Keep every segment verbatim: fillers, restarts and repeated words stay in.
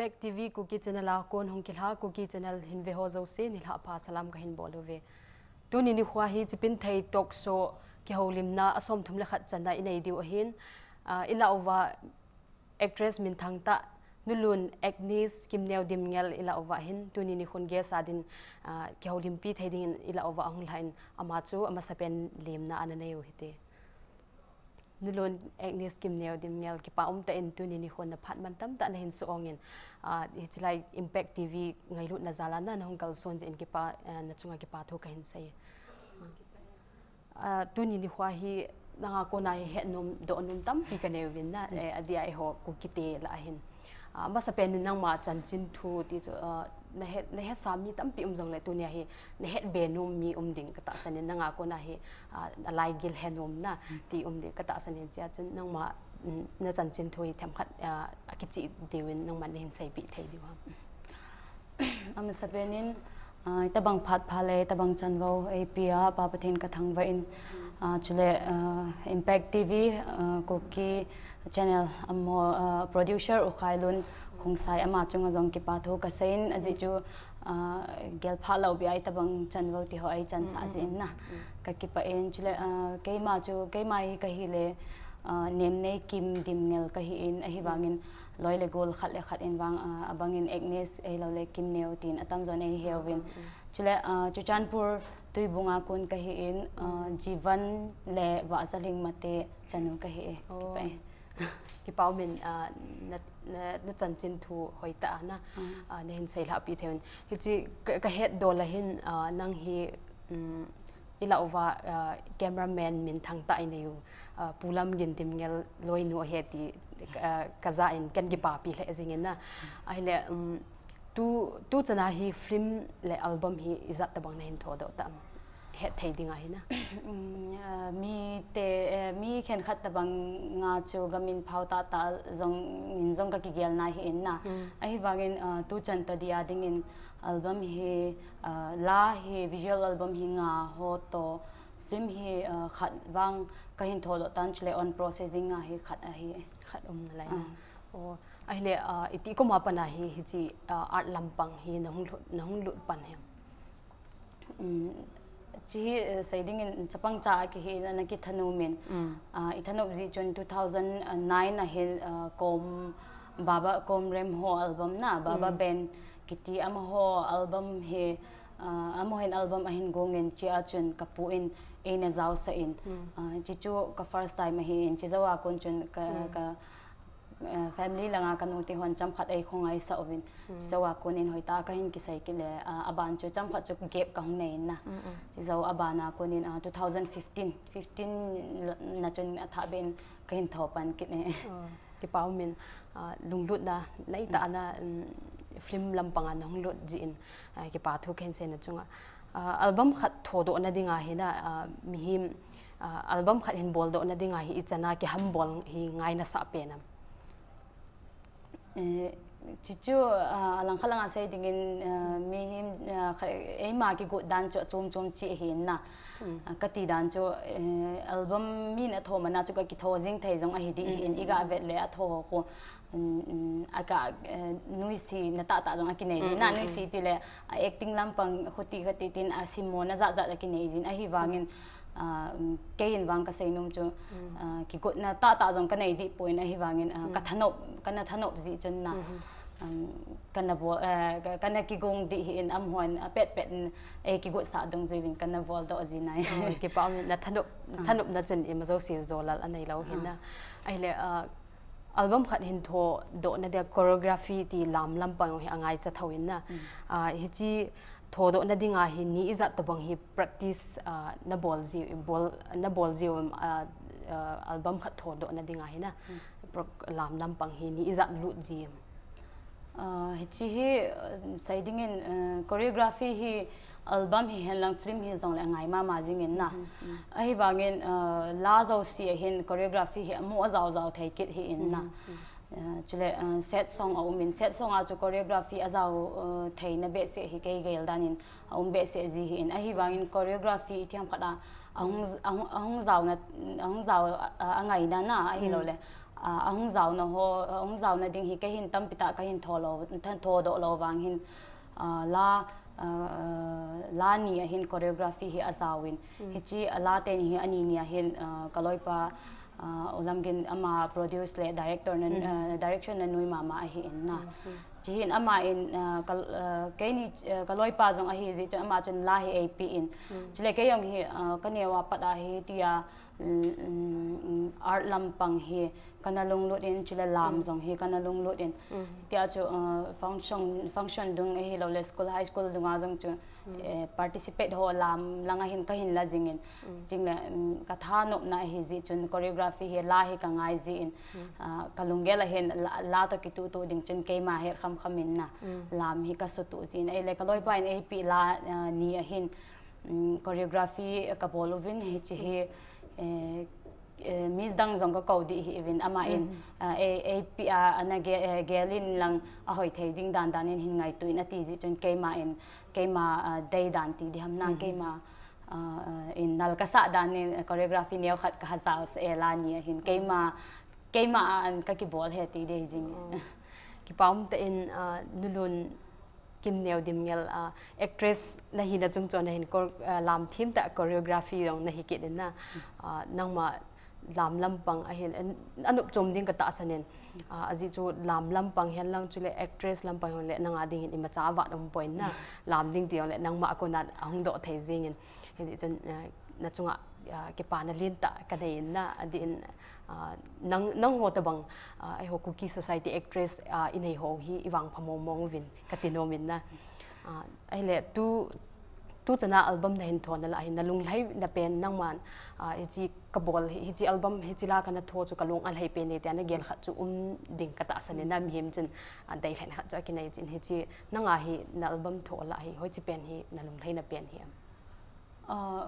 Impact T V Kuki Channel a kon hung kilha, Kuki Channel hin ve ho jouse nilhah pha salam kahin bol uve. Tuni nikho hi Chipinthei Talk Show kihoulimna a somthum le khat channa inei diu ahin, ah, ilah uva actress minthang tah, Nulun Agnes Kimneo Dimngel ilah uva hin, tuni nikhon guest a din, ah, kihoulimpi thei dingin ilah uva ahung lhan, ama chu amasapen lemna ana nei u hite. Nulun Agnes Kimneo Dimngel, kipa umtah in tuni nikhon na phat mantam tah nahin soh ongin, ah, hiche lai Impact T V ngailutna jal a na, nahung kalson jeh in kipa, ah, nachunga kipa thu kahin sei. Ah, tuni nikho hi nanga kona hi hetnom, dohnom tampi kanei uvin na, eh, adeh a eiho Kuki te lah a hin. Ah, amasapen in nangma chanchin thu ti chu, ah, nahet, nahetsa mi tampi um jongle tunia hi nahet be nom mi um ding katahsan in nanga kona hi, ah, alaigil henomna ti um ding katahsan in, chea chun nangma, mm, nachanchin thu hi themkhat, ah, akicheh diuvin nangman nahin seipeh thei diu ham? Amasapen in, ah, itobang phat pha le, itobang chanvou eipea, Pa Pathen kathangvah in, ah, chule, ah, Impact T V, ah, Kuki Channel amaho, ah, producer U Khailun Khongsai ama chunga jong kipa thu kasei in, ajeh chu, ah, gelphah lou beh a itobang chanvou ti ho eichansah jeh in na. Kakipah in, chule, ah, keima chu, keima hi kahile, ah, Nemneikim Dimngel kahi in, ahivangin loi le gol khat le khat in vang, ah, abangin Agnes ahilouleh Kimneo tin atamjon eihe uvin. Chule, ah, Churachandpur Tuibung a kon kahi in, ah, Jivan le Vahzalhing Mate chanu kahi e. Kipah e. Kipa umin, ah, na, na, nachanchin thu hoitah a na, ah, nahin seilhahpi thei uvin. Hiche ka, kahetdoh a hin, ah, nang hi, um, ilah uva, ah, cameraman minthang tah inei u, ah, Pu Lamgin Dimngel loinu ahi ti, ah, kajah in kahin kipapi lheh jingin na. Ahile, um, tu, tuchan a hi film le album hi ijat tobang nahin thodoh tam? Hetthei ding ahi na. Um, ah, mite, eh, mi khenkhat tobang a chu kamin phao tahtah jong, min jong kakigel nai ahi in na. Ahivangin, ah, tuchan toh dia dingin album hi, ah, la hi, visual album hi nga ho toh, film hi, ah, khat vang kahin thodoh tan, chule on processing a hi khat ahi. Khat um nalai na. Ahile, ah, iti koma pat a hi, hiche, ah, art lampang hi nahung lut, nahung lut pan ham? Um, hiche hi, eh, sei dingin chapang cha a kihi in ana kithanom in. Ah, ithanom jeh chun two thousand nine a hin, ah, Kom, Baba Komrem ho album na, Baba Band kiti amaho album hi, ah, amaho hin album ahin gong in, chea chun kapu in eina jaosah in. Ah, hiche chu ka first time ahi in, hiche jou a kon chun ka, ka, eh, family langa kanu te hon chomkhat eikhongaisah uvin. Hiche jou a kon in hoitah a kahin kisei kit le, ah, aban chu chomkhat chu gap kahung nei in na. Hiche jou aban a kon in, ah, two thousand fifteen, fifteen na chun athah beh in kahin tho pan kit e. Kipa umin, ah, lunglutna neitah a na, um, film lampang a nahung lut jeh in, ah, kipa thu kahin sei nachunga. Ah, album khat thodoh na dinga hi na, ah, mihem, ah, album khat hin boldoh na dinga hi ichan a kihambol hi ngai nasah pen am? Eh, hiche chu, ah, alangkhat langa sei dingin, ah, mihem, ah, kha-, eima kigot dan chu achom chom cheh ahi in na. Ah, kati dan chu, eh, album min atho man a chu kakitho jing thei jong ahi ding ahi in, iga vet le atho ho khu, um, um, aga, eh, nuisat na tahtah jong akinei jin na, nuisat tile, ah, acting lampang khuti khuti tin, ah, simmona jat jat akinei jin, ahivangin, ah, um, kei in vang kasei nom chu, ah, kigotna tahtah jong kanei deh poi in, ahivangin, ah, kathanop, kana thanop jeh chun na, um, kana bol, eh, ka, kana kigong deh ahi in, amahon apet pet in eikigotsah dungjuiyin kana boldoh jin ahi. Kipa um, nathanop, thanopna chun ima jouse jolal anei lou ahi na. Ahile, ah, album khat hin thodoh na dia choreography ti lam lampang hi angaicha thou in na. Ah, hiche thodoh na dinga hi ni ijat tobang hi practice, ah, nabol ji, bol, nabol ji, ah, ah, album khat thodoh na dinga hi na. Pro-, lam lampang hi ni ijat lut ji am? Ah, hiche hi, ah, sei dingin, ah, choreography hi album hihen lang film hijongle angai mama jingin na. Ahivangin, ah, la jouse a hin choreography hi amu ajao jao thei kit ahi in na. Ah, chule, ah, set song aum in, set song a chu choreography ajao, ah, theina behseh hi kei gel dan in aum behseh ji ahi in. Ahivangin choreography itiham khat a ahung, ahung, ahung jaona, ahung jao, ah, angaina na, ahilouleh Ah, ahung jaona ho, ahung jaona ding hi kei hin tampi tah kahin tho lou, than tho doh lou vang hin, ah, la, ah, la ni ahin choreography hi ajaovin. Hiche a la teni hi ani ni ahin, ah, kaloipa, ah, U Lamgin ama produce le director na, ah, direction na nui mama ahin na. Chuhin ama in, ah, kal-, ah, keini, ah, kaloipa jong ahi jeh chun ama chun la hi eipe in. Chule kei jong hi, ah, kaneo a pat a hi tia, um, um, art lampang hi kana lunglut in, chule lam jong hi kana lunglut in. Tia chu, uh, function, function dung ahilou le school, high school dunga jong chu, eh, participate ho lam langa hin kahin la jingin. Jingle, um, kathanopna ahi jeh chun choreography hi la hi kangai jeh in. Ah, kalunggel ahin la, la toh kituh tuh ding chun keima het kham kham in na. Lam hi kasutuh jeh in. Ahile kaloipa in eipe la, ah, ni ahin, um, choreography kabol uvin hiche hi, eh, eh, Miss dang jong kakou dih hih in, ama in, ah, ei, eipe a, ana ge-, eh, gel in lang ahoi thei ding dan dan in hin ngaito in ati jeh chun keima in, keima, ah, dei dan ti diham na, keima, ah, in nal kasah dan in, eh, choreography neo khat kaha jao sah e la ni ahin, keima, keima a an kakibol e ti dei jing. Kipa um tah in, ah, Nu Lun Kimneo Dimngel, ah, actress nahina chungchon a hin chor-, ah, lam themtah choreography jong nahi kit in na. Ah, nangma lam lampang ahin, an, anop chom ding katahsan in. Ah, ajeh chu lam lampang hen lang chule actress lampang hen le nanga ding hin imacha avat um poi na. Lam ding ti jong le nangma a kona ahung doh thei jing in. Hijeh chun, ah, nachunga, ah, kipana lentah kanei in na, adeh in, ah, nang, nangho tobang, ah, eiho Kuki Society actress, ah, inei ho hi ivangpha mong mong uvin kati nom in na. Ah, ahile tu, tu chana album nahin thona lah hin nalunglhaina pen nangman, ah, hiche kabol hi, hiche album, hiche la kana tho chu kalung alhai pen e tia nagel khat chu um ding katahsan in na, mihem chun, ah, deilhen khat chu akinei jin hiche nanga hi na album tho lah hi, hoiche pen hi nalunglhaina pen hi am? Ah,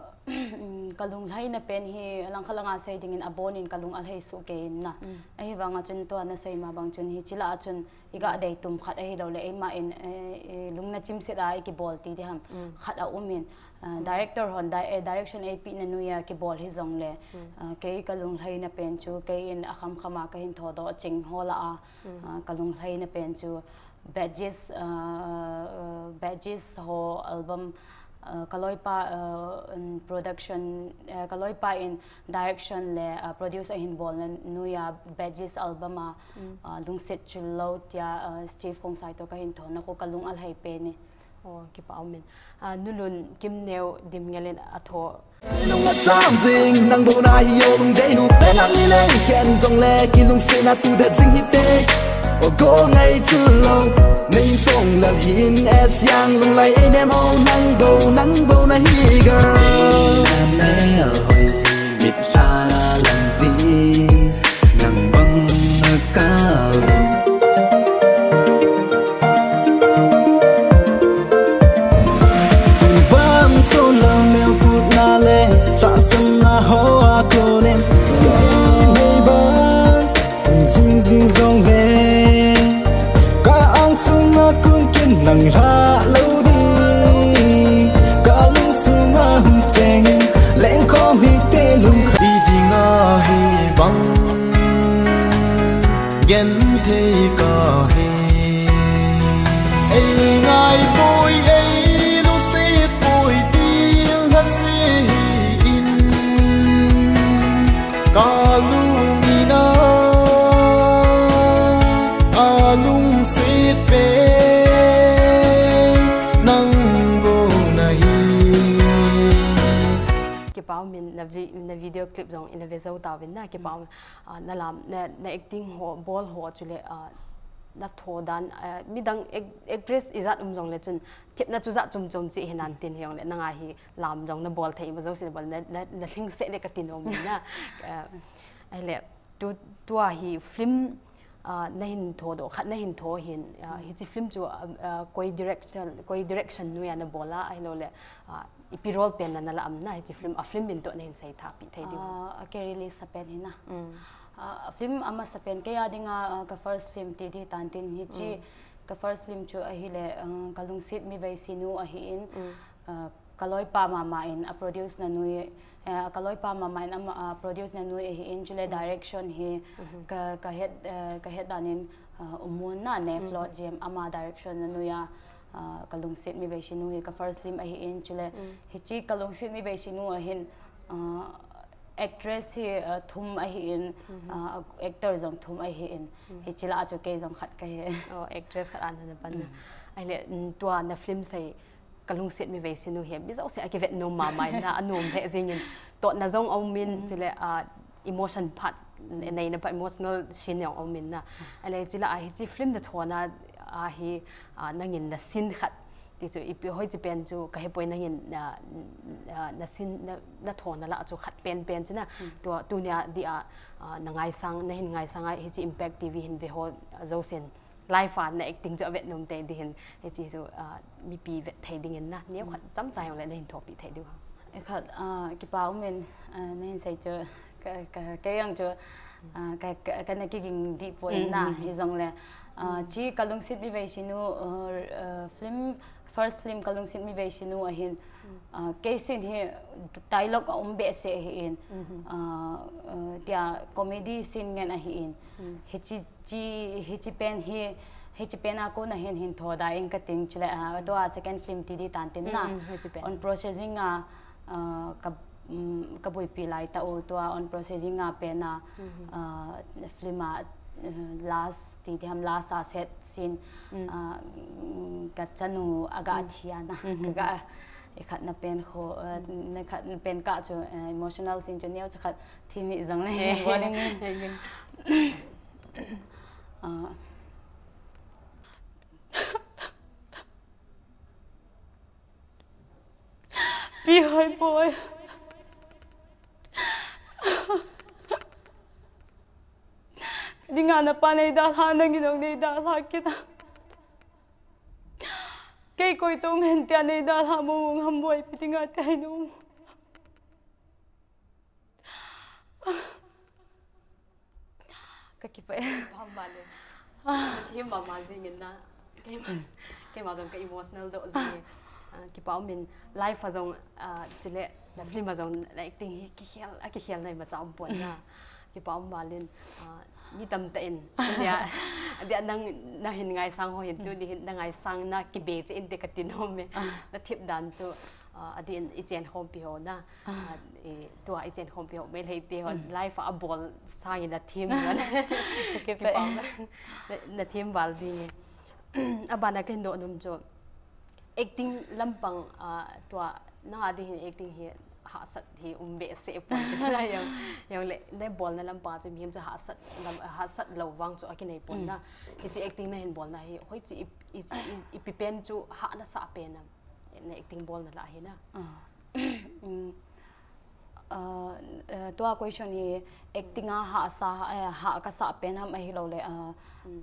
kalunglhaina pen hi langkhat langa sei dingin abonin kalung alhai soh kei in na. Ahivanga chun tua nasei ma bang chun hiche lah a chun iga dei tum khat ahilou le eima in, eh, eh, lungna chimset a ikibol ti diham. Khat aum in, ah, director hon di-, eh, direction eipeh na noiya kibol hijong le, ah, kei kalunglhaina pen chu kei in akham kham a kahin thodoh ching ho lah a, ah, kalunglhaina pen chu Badges, uh, uh, Badges ho album, uh, kaloipa, uh, um, production, uh, kaloipa in direction le, uh, produce ahin bolna noiya Badges album a, uh, Lungset Chillou tia, uh, Steve Khongsai toh kahin thona khu kalung alhai pen e. Oh, kipa um in. Ah, Nu Lun Kimneo Dimngel in atho Lung acham jing, nang bou nahi o lungdei nu, pe nang ni lei khen jong le, kilungsetna tu det jing hite. O go ngai chu lo, nei song la hin e siang lunglai ei nem o, nang bou, nang bou nahi girl. Nang el hoi, mit sana lang jing, nang bang na kal. Vang so lang mel put na le, la sang na ho a ko nem. Nei ban, jing jing jong le. Ka ang sung a kun kin nang la lo di. Ka lung sung a hum cheng, leng kong hi te lung. Di ding a hi bang. Gen thei ka hi. Ei ngai poi, ei lungset poi, til la se in. Ka lung ina, a lungset pen, nang bou nahi. Kipa um in na vi-, na video clip jong ina ve jou tauvin na, kipa um in. Ah, na lam, na, na acting ho, bol ho chule, ah, na tho dan, ah, midang ac-, actress ijat um jong le chun, thepna chu jat chom chom chi hinan tin hiong le, nanga hi lam jong na bol thei ma jo si na bol, na, na, na lhingset le ka ti nom na. Ah, ahile, tu, tua hi film, ah, na hin thodoh, khat na hin tho hin, ah, hichi film chu, ah, ah, koi direction, koi direction noiya na bol a, ahilou le, ah, ipi role pen na na la am na, hichi film, a film min toh na hin sei tha pi thei ding. Ah, a ke release a pen hi na. Mm. Ah, film amasa pen kei a dinga, ah, ka first film ti di tan tin hichi, mm, ka first film chu ahile, ah, Ka Lungset Mivei Sinu ahi in, mm, ah, Ka loipa mama in a produce na nui, eh, ka loipa mama in a produce na nui ahi in, chule direction hi ka, ka het, eh, ka het dan in, uh, umun na ne float jiem ama direction na nui a, uh, Ka Lungset Mi Veisinu hi ka first film ahi in, chule hichi Ka Lungset Mi Veisinu ahin, uh, actress hi, uh, thum ahi in, uh, actor jong thum ahi in, hichi la a chu kei jong khat ka hi. Oh, actress khat an na pan na. Ahile, mm, tua na film sei Ka Lungset Mi Veisinu hi mi jouse a kivet nom mama in na, a nom he jing in, totna jong a um in, chule, uh, emotion part, neina part, emotional scene jong a um in na. Ahile, chila a hichi film na thona a hi, uh, nangin na scene khat ti chu ipi hoichi pen chu ka hepoi nangin na, na, na scene na, na thona la chu khat pen pen chi na. Tua tunia dia, uh, na ngaisang, na hin ngaisang a hichi Impact T V hin ve ho jousen live a na acting chu a vet nom te di hin, hichi chu, uh, mipi vet thei ding in na. Neo khat cham chai le na hin thopi thei diu ha. E khat, uh, kipa um in, uh, na hin sei chu ka, ka, kei jong chu, uh, ka, ka, ka na kiging di po in na, hi jong le, uh, chi Ka Lungset Mi Veisinu, uh, uh, film, first film Ka Lungset Mi Veisinu ahin, uh, kei sin hi dialogue a um behseh ahi in, uh, uh, tia comedy scene ngen ahi in, hichi, chi, hichi pen hi, hichi pen a kona hin hin tho da in ka ting chule, uh, tua second film ti di tan tin na. On processing a, uh, ka, um, ka buipi lai ta u tua on processing a pen a, uh, film a, uh, last ti ti ham last a set scene, uh, mm, ka chanu a ga thi a na. Ka ga, e khat na pen kho, uh, na khat na pen ka chu, uh, emotional scene chu neo chu khat thi mi jong le. Eh, warning. Eh, eh. Uh, Pi Hoiboi. Dinga na pa nei dalha, nangin jong nei dalha kit a. Kei koi tong hen tia nei dalha mo ham boi pi dinga te hai no. Ka kipa e. Pam ba le. Ka thim ba ma jing in na. Keima, keima jong ka emotional doh jing e. Ah, kipa um in live a jong, ah, chule na film a jong na acting hi kikhel, a kikhel na imacha um pon na. Kipa um ba lin, ah, mi tamtah in. Dia, dia nang, na hin ngaisang ho hin tuni hin na ngaisang na kibe che in te ka ti nom e. Na thip dan chu, ah, adin i chen khompi ho na. Ah, i, tua i chen khompi ho, Meitei te ho, live a bol sang in na thim val. Kipa um. Na, na thim val jing e. Abana ka hin doh nom chu. Acting lampang, ah, tua, nanga ding hin acting hi hahsat hi um behseh pon. Jong, jong le, na bolna lampang chu mihem chu hahsat, lam, hahsat lou vang chu a kinei pon na. Hichi acting na hin bolna hi, hoichi i, i, i, ipi pen chu hah na sah pen am. Na acting bolna la hi na. Ah. Mm. Ah, eh, tua question hi acting a hahsa, eh, hah ka sah pen ham ahilou le, ah,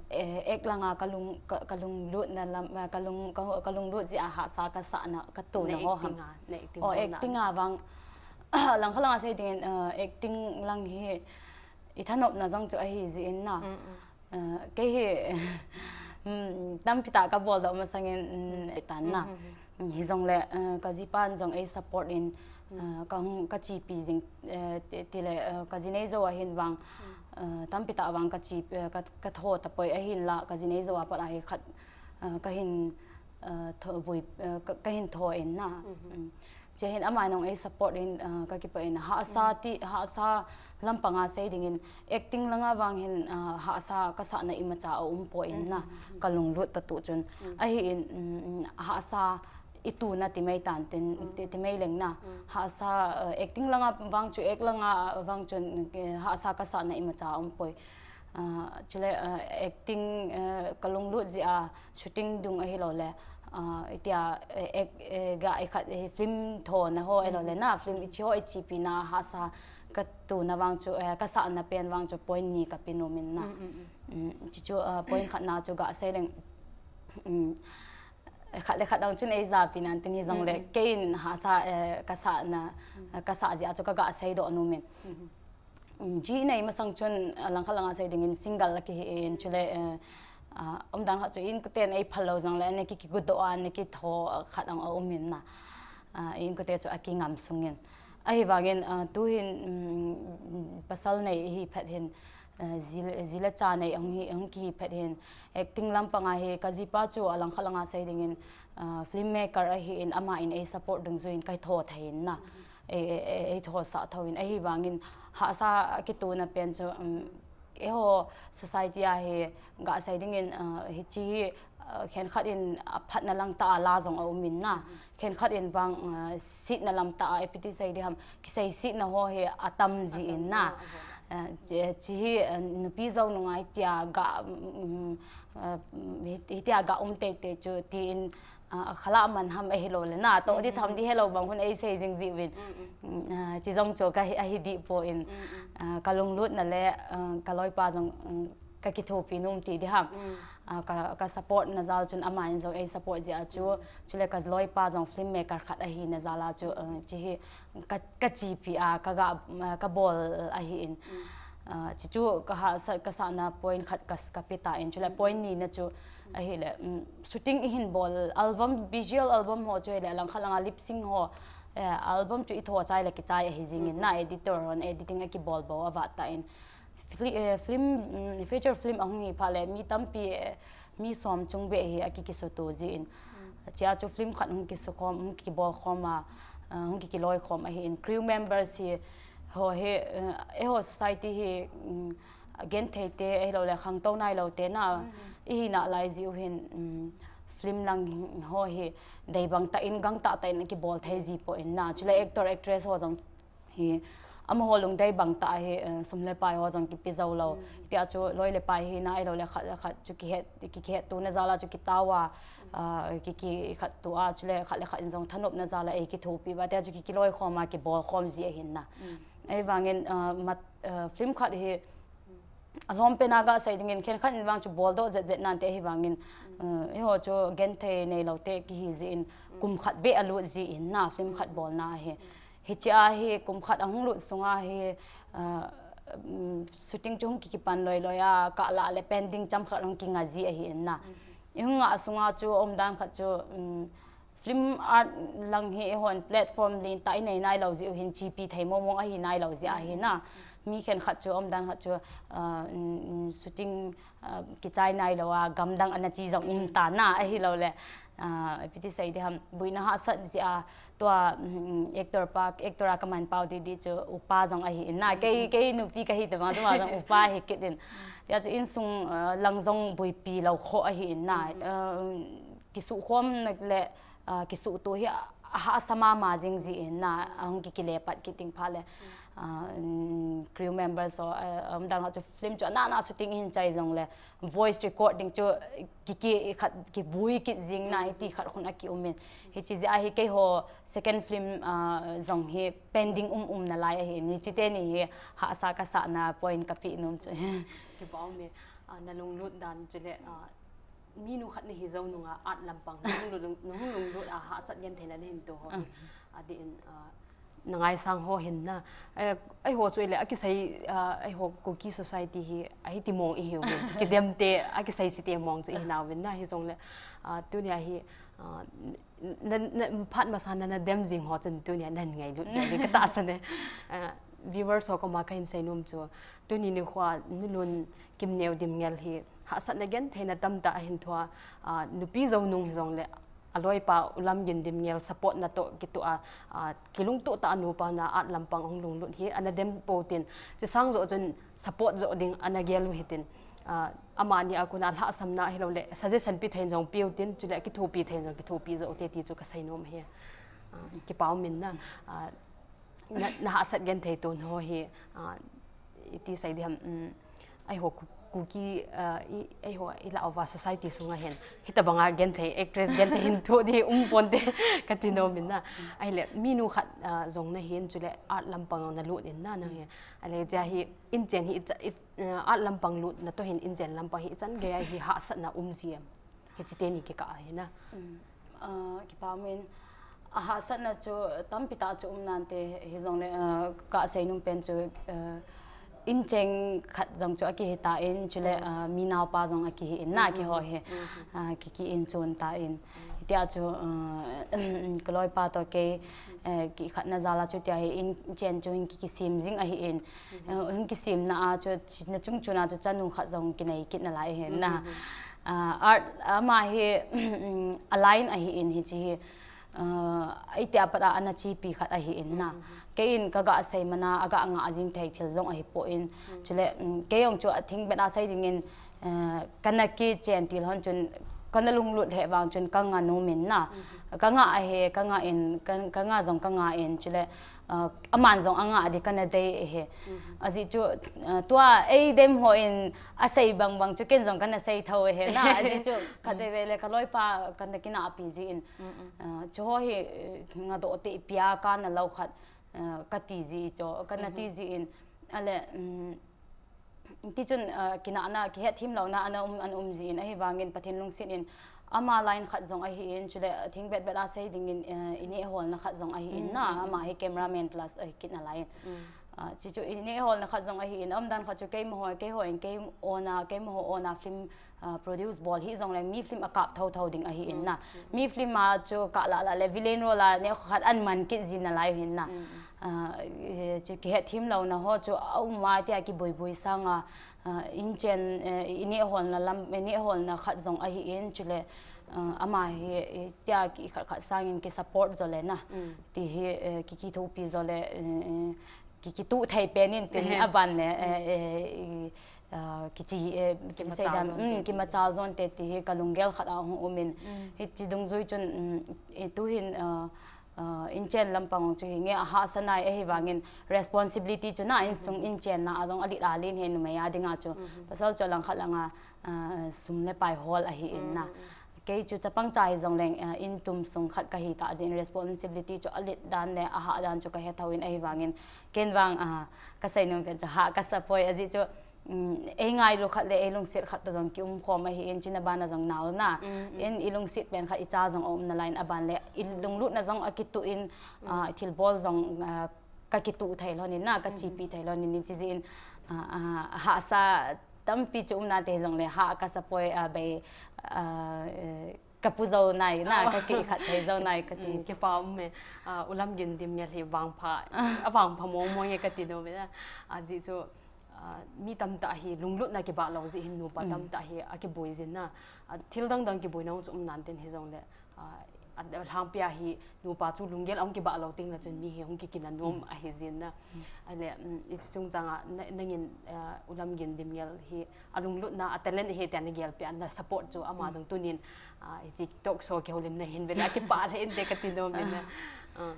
eh, act langa ka lung, ka, ka lunglut na lam, eh, ka lung, ka, ka lunglut jeh a hahsa ka sah na, ka tona ho ham. Na acting a, na acting bolna. Oh, acting a vang, langkhat langa sei ding in, ah, acting lang hi i thanopna jong chu ahi jeh in na. Mm, mm. Ah, kei hi, hmm, tampi tah ka bol doh masang in, hmm, tan na. Hmm, hmm, hmm. Hi jong le, ah, ka jipan jong ei support in, hmm, ah, ka hung, ka chepi jing, eh, ti, ti le, ah, ka ji nei jou ahin vang, hmm, ah, tampi tah vang ka chi, eh, ka, ka tho tapoi ahin la, ka ji nei jou a pat ahi khat, ah, ka hin, ah, tho, bui, ah, ka, ka hin tho in na. Hmm, hmm. Hmm. Chia hin ama nong ei support in, ah, ka kipa in, hahsa ti, hahsa lampang a sei ding in, acting langa vang hin, ah, hahsa ka sah na imacha a um poi in na, ka lunglut ta tu chun. Ahi in, mm, hahsa i tu na ti mai tan tin, ti, ti mai leng na. Hahsa, ah, acting langa vang chu, act langa vang chun, eh, hahsa ka sah na imacha a um poi. Ah, chule, ah, acting, eh, ka lunglut jeh a, shooting dung ahilou le, ah, itia, eh, ek, eh, ga i khat, eh, film tho na ho ahilou le na, film i chi ho i chepi na hahsa ka tu na vang chu, eh, ka sah na pen vang chu point ni ka pe nom in na. Mm, mm, mm. Mm, chi chu, ah, point khat na chu ga sei leng, mm, khat le khat dang chun ei japi nan tin hi jong le, mm, mm, kei in hahsa, eh, ka sah na, mm, eh, ka sah jeh a chu ka ga sei doh nom in. Mm, mm. Um, ji nei masang chun, ah, langkhat langa sei ding in single la kihi in chule, eh, ah, um dan khat chu in ka ten ei phal lou jong le, ne ki, ki gu doh a, ne ki tho, ah, khat ang a um in na. Ah, inkote chu akingam sungin. Ahivangin, ah, tuhin, um, pasal nei ihi phat hin, ah, ji le, ji le cha nei ahung hi, ahung kihi phat hin, acting lampang a hi, ka jipa chu alangkhat langa sei dingin, ah, filmmaker ahin, ama in ei support dungjuiin ka tho thei in na. Ei, ei, ei, ei tho sah tho in, ahivangin hahsa kituna pen chu, um, eiho society a hi gasei dingin, ah, hichi hi, ah, khenkhat in aphatna lang tah a la jong aum in na. Khenkhat in vang, ah, sitna lam tah a, ipi ti sei ding ham, kiseisetna ho hi atam ji in na. Ah, chi, chi hi, ah, nupi jou nunga hitia ga, um, ah, hi, hitia ga um teitei chu tin, ah, khala man ham ahilou le na. Toh di tham di helou bang hun ei sei jing ji uvin. Mm, ah, chi jong chu ka hi, ahi dih poi. Ah, ka lunglutna le, ah, ka loipa jong, um, ka kithopi nom ti di ham. Ah, ka, ka support na jal chun ama in jong ei support jia chu. Chule ka loipa jong filmmaker khat ahina jal a chu, ah, chi hi ka, ka chipi a, ka ga, ah, ka bol ahin. Ah, chi chu ka hahsat ka sahna point khat ka, ka pe tan. Chule point nina chu ahile, um, shooting ihin bol, album, visual album ho chu ahile, langkhat langa lip sync ho, eh, album chu i tho chai le kichai ahi jingin na, editor hon editing akibol bou avat tan. Fli-, eh, film, mm, feature film ahung hi phat le mi tampi, eh, mi som chung beh hi aki, kisuto jin. Chia chu film khat hung kisukhom, hung kibol khom a, ah, hung ki, kiloikhom ahin. Crew members hi, ho hi, eh, eiho society hi, mm, genthei te, ahilou le khangtou nailou te na, ihi nalai jiu hin, mm, film lang ho hi, dei bang tah in, gangtah tah in kibol thei ji poi na. Chule actor, actress ho jong hi, amaho lungdei bang tah hi, eh, sum le pai ho jong kipe jou lou. Tia chu loi le pai hina ahilou le khat le khat chu kihet, ki, kihettona jal a chu kitao a, ah, ki, kikhetto a, chule khat le khat in jong thanopna jal a ei kithopi uva, tia chu ki, kiloikhom a, kibolkhom ji ahin na. Ahivangin, ah, mat, ah, film khat hi, alhom pen a gasei dingin khenkhat in vang chu boldoh jetjet nante ahivangin, eh, eiho chu genthei neilou te kihi jin kum khat beh alut jin na film khat bolna hi. Hichia hi kum khat ahung lut sunga hi, eh, mm, shooting chu hung ki, kipan loiloi a, kah lah le pending chomkhat hung kinga ji ahin na. Ihung ngah sunga chu umdan khat chu, mm, film art lang hi eihon platform lentah inei nailou jiu hin chipi thei mong mong ahi nailou jeh ahi na. Mi khenkhat chu umdan khat chu, ah, mm, mm, shooting, ah, kichai nailou a, gamdang ana chi jong um ta na ahilou le. Ah, ipi ti sei ding ham, boina hahsat jeh a, tua, mm, actor pa, actor a kaman pau didi chu upa jong ahin na. Kei, kei nupi kahi tabang, tua jong upa hi kit in. Tia chu insung, ah, lang jong boipi lou kho ahin na. Ah, kisukhom na le, ah, kisuhto hi a, ahahsa mama jing jin na, ahung ki, kile pat kit ding phat le, ah, mm, crew members ho, ah, umdan ho chu film chu ana, ana shooting ihin chai jong le, voice recording chu ki, ki, khat kibui kit jing na, hiti khat khun akium in. Hichi jeh a hi keiho second film, ah, jong hi pending um, um nalai ahin. Hichi teni hi hahsa kasahna point kapeh nom chu. Kipa um e, ah, nalunglut dan chule, ah, minu khat nahi jou nunga art lampang nahung lung, nahung lunglut a hahsat genthei na nahin to ho hi. Adeh in, ah, nangaisang ho hin na. Eh, eiho chu ile akisei, ah, eiho Kuki society hi ahiti mong ihiu ve. Kidem te akisei site mong chu ihi nauvin na hijongle, ah, tunia hi, ah, na, na, phat masa na, nadem jing ho chun tunia nangailut ve katahsan e. Ah, viewers ho koma kahin sei nom chu, tuni nikhoa Nu Lun Kimneo Dimngel hi hahsatna genthei na tamtah ahin thoa, ah, nupi jou nung hijongle, aloipa U Lamgin Dimngel support na toh kitoh a, ah, kilungtoh tah a nupa na art lampang ahung lunglut hi ana dem pou tin, chesang joh chun support joh ding ana gel u hitin, ah, amani a kona lhahsamna ahilou le suggestion pe thei jong peu tin, chule kithopi thei jong kithopi joh u te ti chu kasei nom ahi. Ah, kipa um in na, ah, na, nahahsat genthei ton ho hi, ah, iti sei ding ham, um, eiho Ku, Kuki, ah, i, eiho ilah uva society sunga hin hitabanga genthei, actress genthei hin thoh ding um ponte kati nom in na. Ahile minu khat, ah, jong nahin chule art lampang nalut in na nang hi. Ahile hijeh a hi inchen hi icha, i, ah, art lampang lut natoh hin inchen lampang hi ichan geiya hi hahsatna um ji em? Hichi teni kikah ahi na. Um, ah, kipa um in, ahahsatna chu tampi tah chu um nante hijongle, ah, kasei nom pen chu, ah, Incheng khat jong chu akihi tan, chule, ah, mi naopa jong akihi in na, keiho hi, ah, kiki in chun tan. Hitia chu, ah, kaloipa toh kei, eh, kikhatna jal a chu tia hi inchen chu hin kikisem jing ahi in. Eh, hin kisemna a chu, china chung chuna chu chanu khat jong kinei kit nalai ahi na. Ah, art ama hi, a line ahi in hiche hi. Ah, itia pat a ana chepi khat ahi in na. Kei in kaga sei mana, aga ngah jing thei thil jong ahi poi. Chule, um, kei jong chu a thing bet a sei ding in, eh, kana kichen til hon chun, kana lunglut lheh vang chun kanga nom in na. Kanga ahi, kanga in, ka, kanga jong kanga in, chule, ah, aman jong anga di kana dei ahi. Ajeh chu, ah, tua eidem ho in asei bang bang chu ken jong kana sei tho ahi na. Ajeh chu khatvei vei le kaloipa kana kinapi jeh in. Ah, chuho hi, eh, ngadoh tei pia kana lou khat, ah, kati ji chu, kana ti jeh in. Ale, um, tichun, ah, kinahna, kihetthemlouna ana um, ana um jeh in, ahivangin Pathen lungset in ama line khat jong ahi in, chule thing bet bet a sei ding in, eh, ineh holna khat jong ahi in na, ama hi cameraman plus ahi kit nalai in. Ah, chuchu ineh holna khat jong ahi in, umdan khat chu keima ho, keiho in, kei ona, keima ho ona film, ah, produce bol hi jongle mi film akap tho tho ding ahi in na. Mi film a chu kah lah lah le villain role a neo khat aman kit ji nalai hin na. Ah, eh, chu kihetthemlouna ho chu aum a tia kiboi boi sanga, ah, inchen, eh, ineh holna lam, ineh holna khat jong ahi in chule, ah, ama hi, eh, tia kikhat khat sangin kisupport jo le na. Ti hi, eh, kikithopi jo le, eh, eh, ki, kituh thei pen in tin aban le, eh, eh, i, ah, kichi, eh, kimachal jon te ti hi. Kimachal jon te ti hi kalunggel khat a hung um in. Hiche dungjui chun, um, i tuhin, ah, ah, inchen lampang chu hi nge ahahsa nai ahivangin responsibility chu na insung inchen na a jong alet alen hi numei a dinga chu. Pasal chu langkhat langa, ah, sum le pai hol ahi in na. Kei chu chapang cha hi jongleng, ah, in tum sung khat kahi ta jeh in responsibility chu alet dan le ahah dan chu kahe tho in ahivangin ken vang, ah, kasei nom pen chu hah kasa poi ajeh chu, um, eingailu khat le eilungset khat toh jong kium khom ahi in china bana jong nao na. In ilungset pen khat icha jong aum nalai in aban le ilunglutna jong akituh in, ah, thilbol jong, ah, kakituh thei lhon in na, kachepi thei lhon in hiche jeh in, ah, ah, hahsa tampi chu um nante jongle hah kasa poi, ah, bei, ah, eh, kapu jo nai na, kakikhat thei jo nai kati. Kipa um e. Ah, U Lamgin Dimngel hi vangpha, avangpha mong mong e kati nom e na. Ajeh chu, ah, mi tamtah hi lunglutna kibah lou jeh hin nupa tamtah hi akiboi jin na. Ah, thil dang dang kiboina chu um nante hijongle, ah, alhangpia hi nupa chu lunggel ahung kibah lou teng le chun mi hi hung kikina nom ahi jin na. Ale, um, hiche chungchang a na, nangin, ah, U Lamgin Dimngel hi alunglutna, a talent ahi tia nagel peh a, na support chu ama jong tunin, ah, hiche talk show kihoulimna hin vele akipah lheh inte kati nom in na. Ah.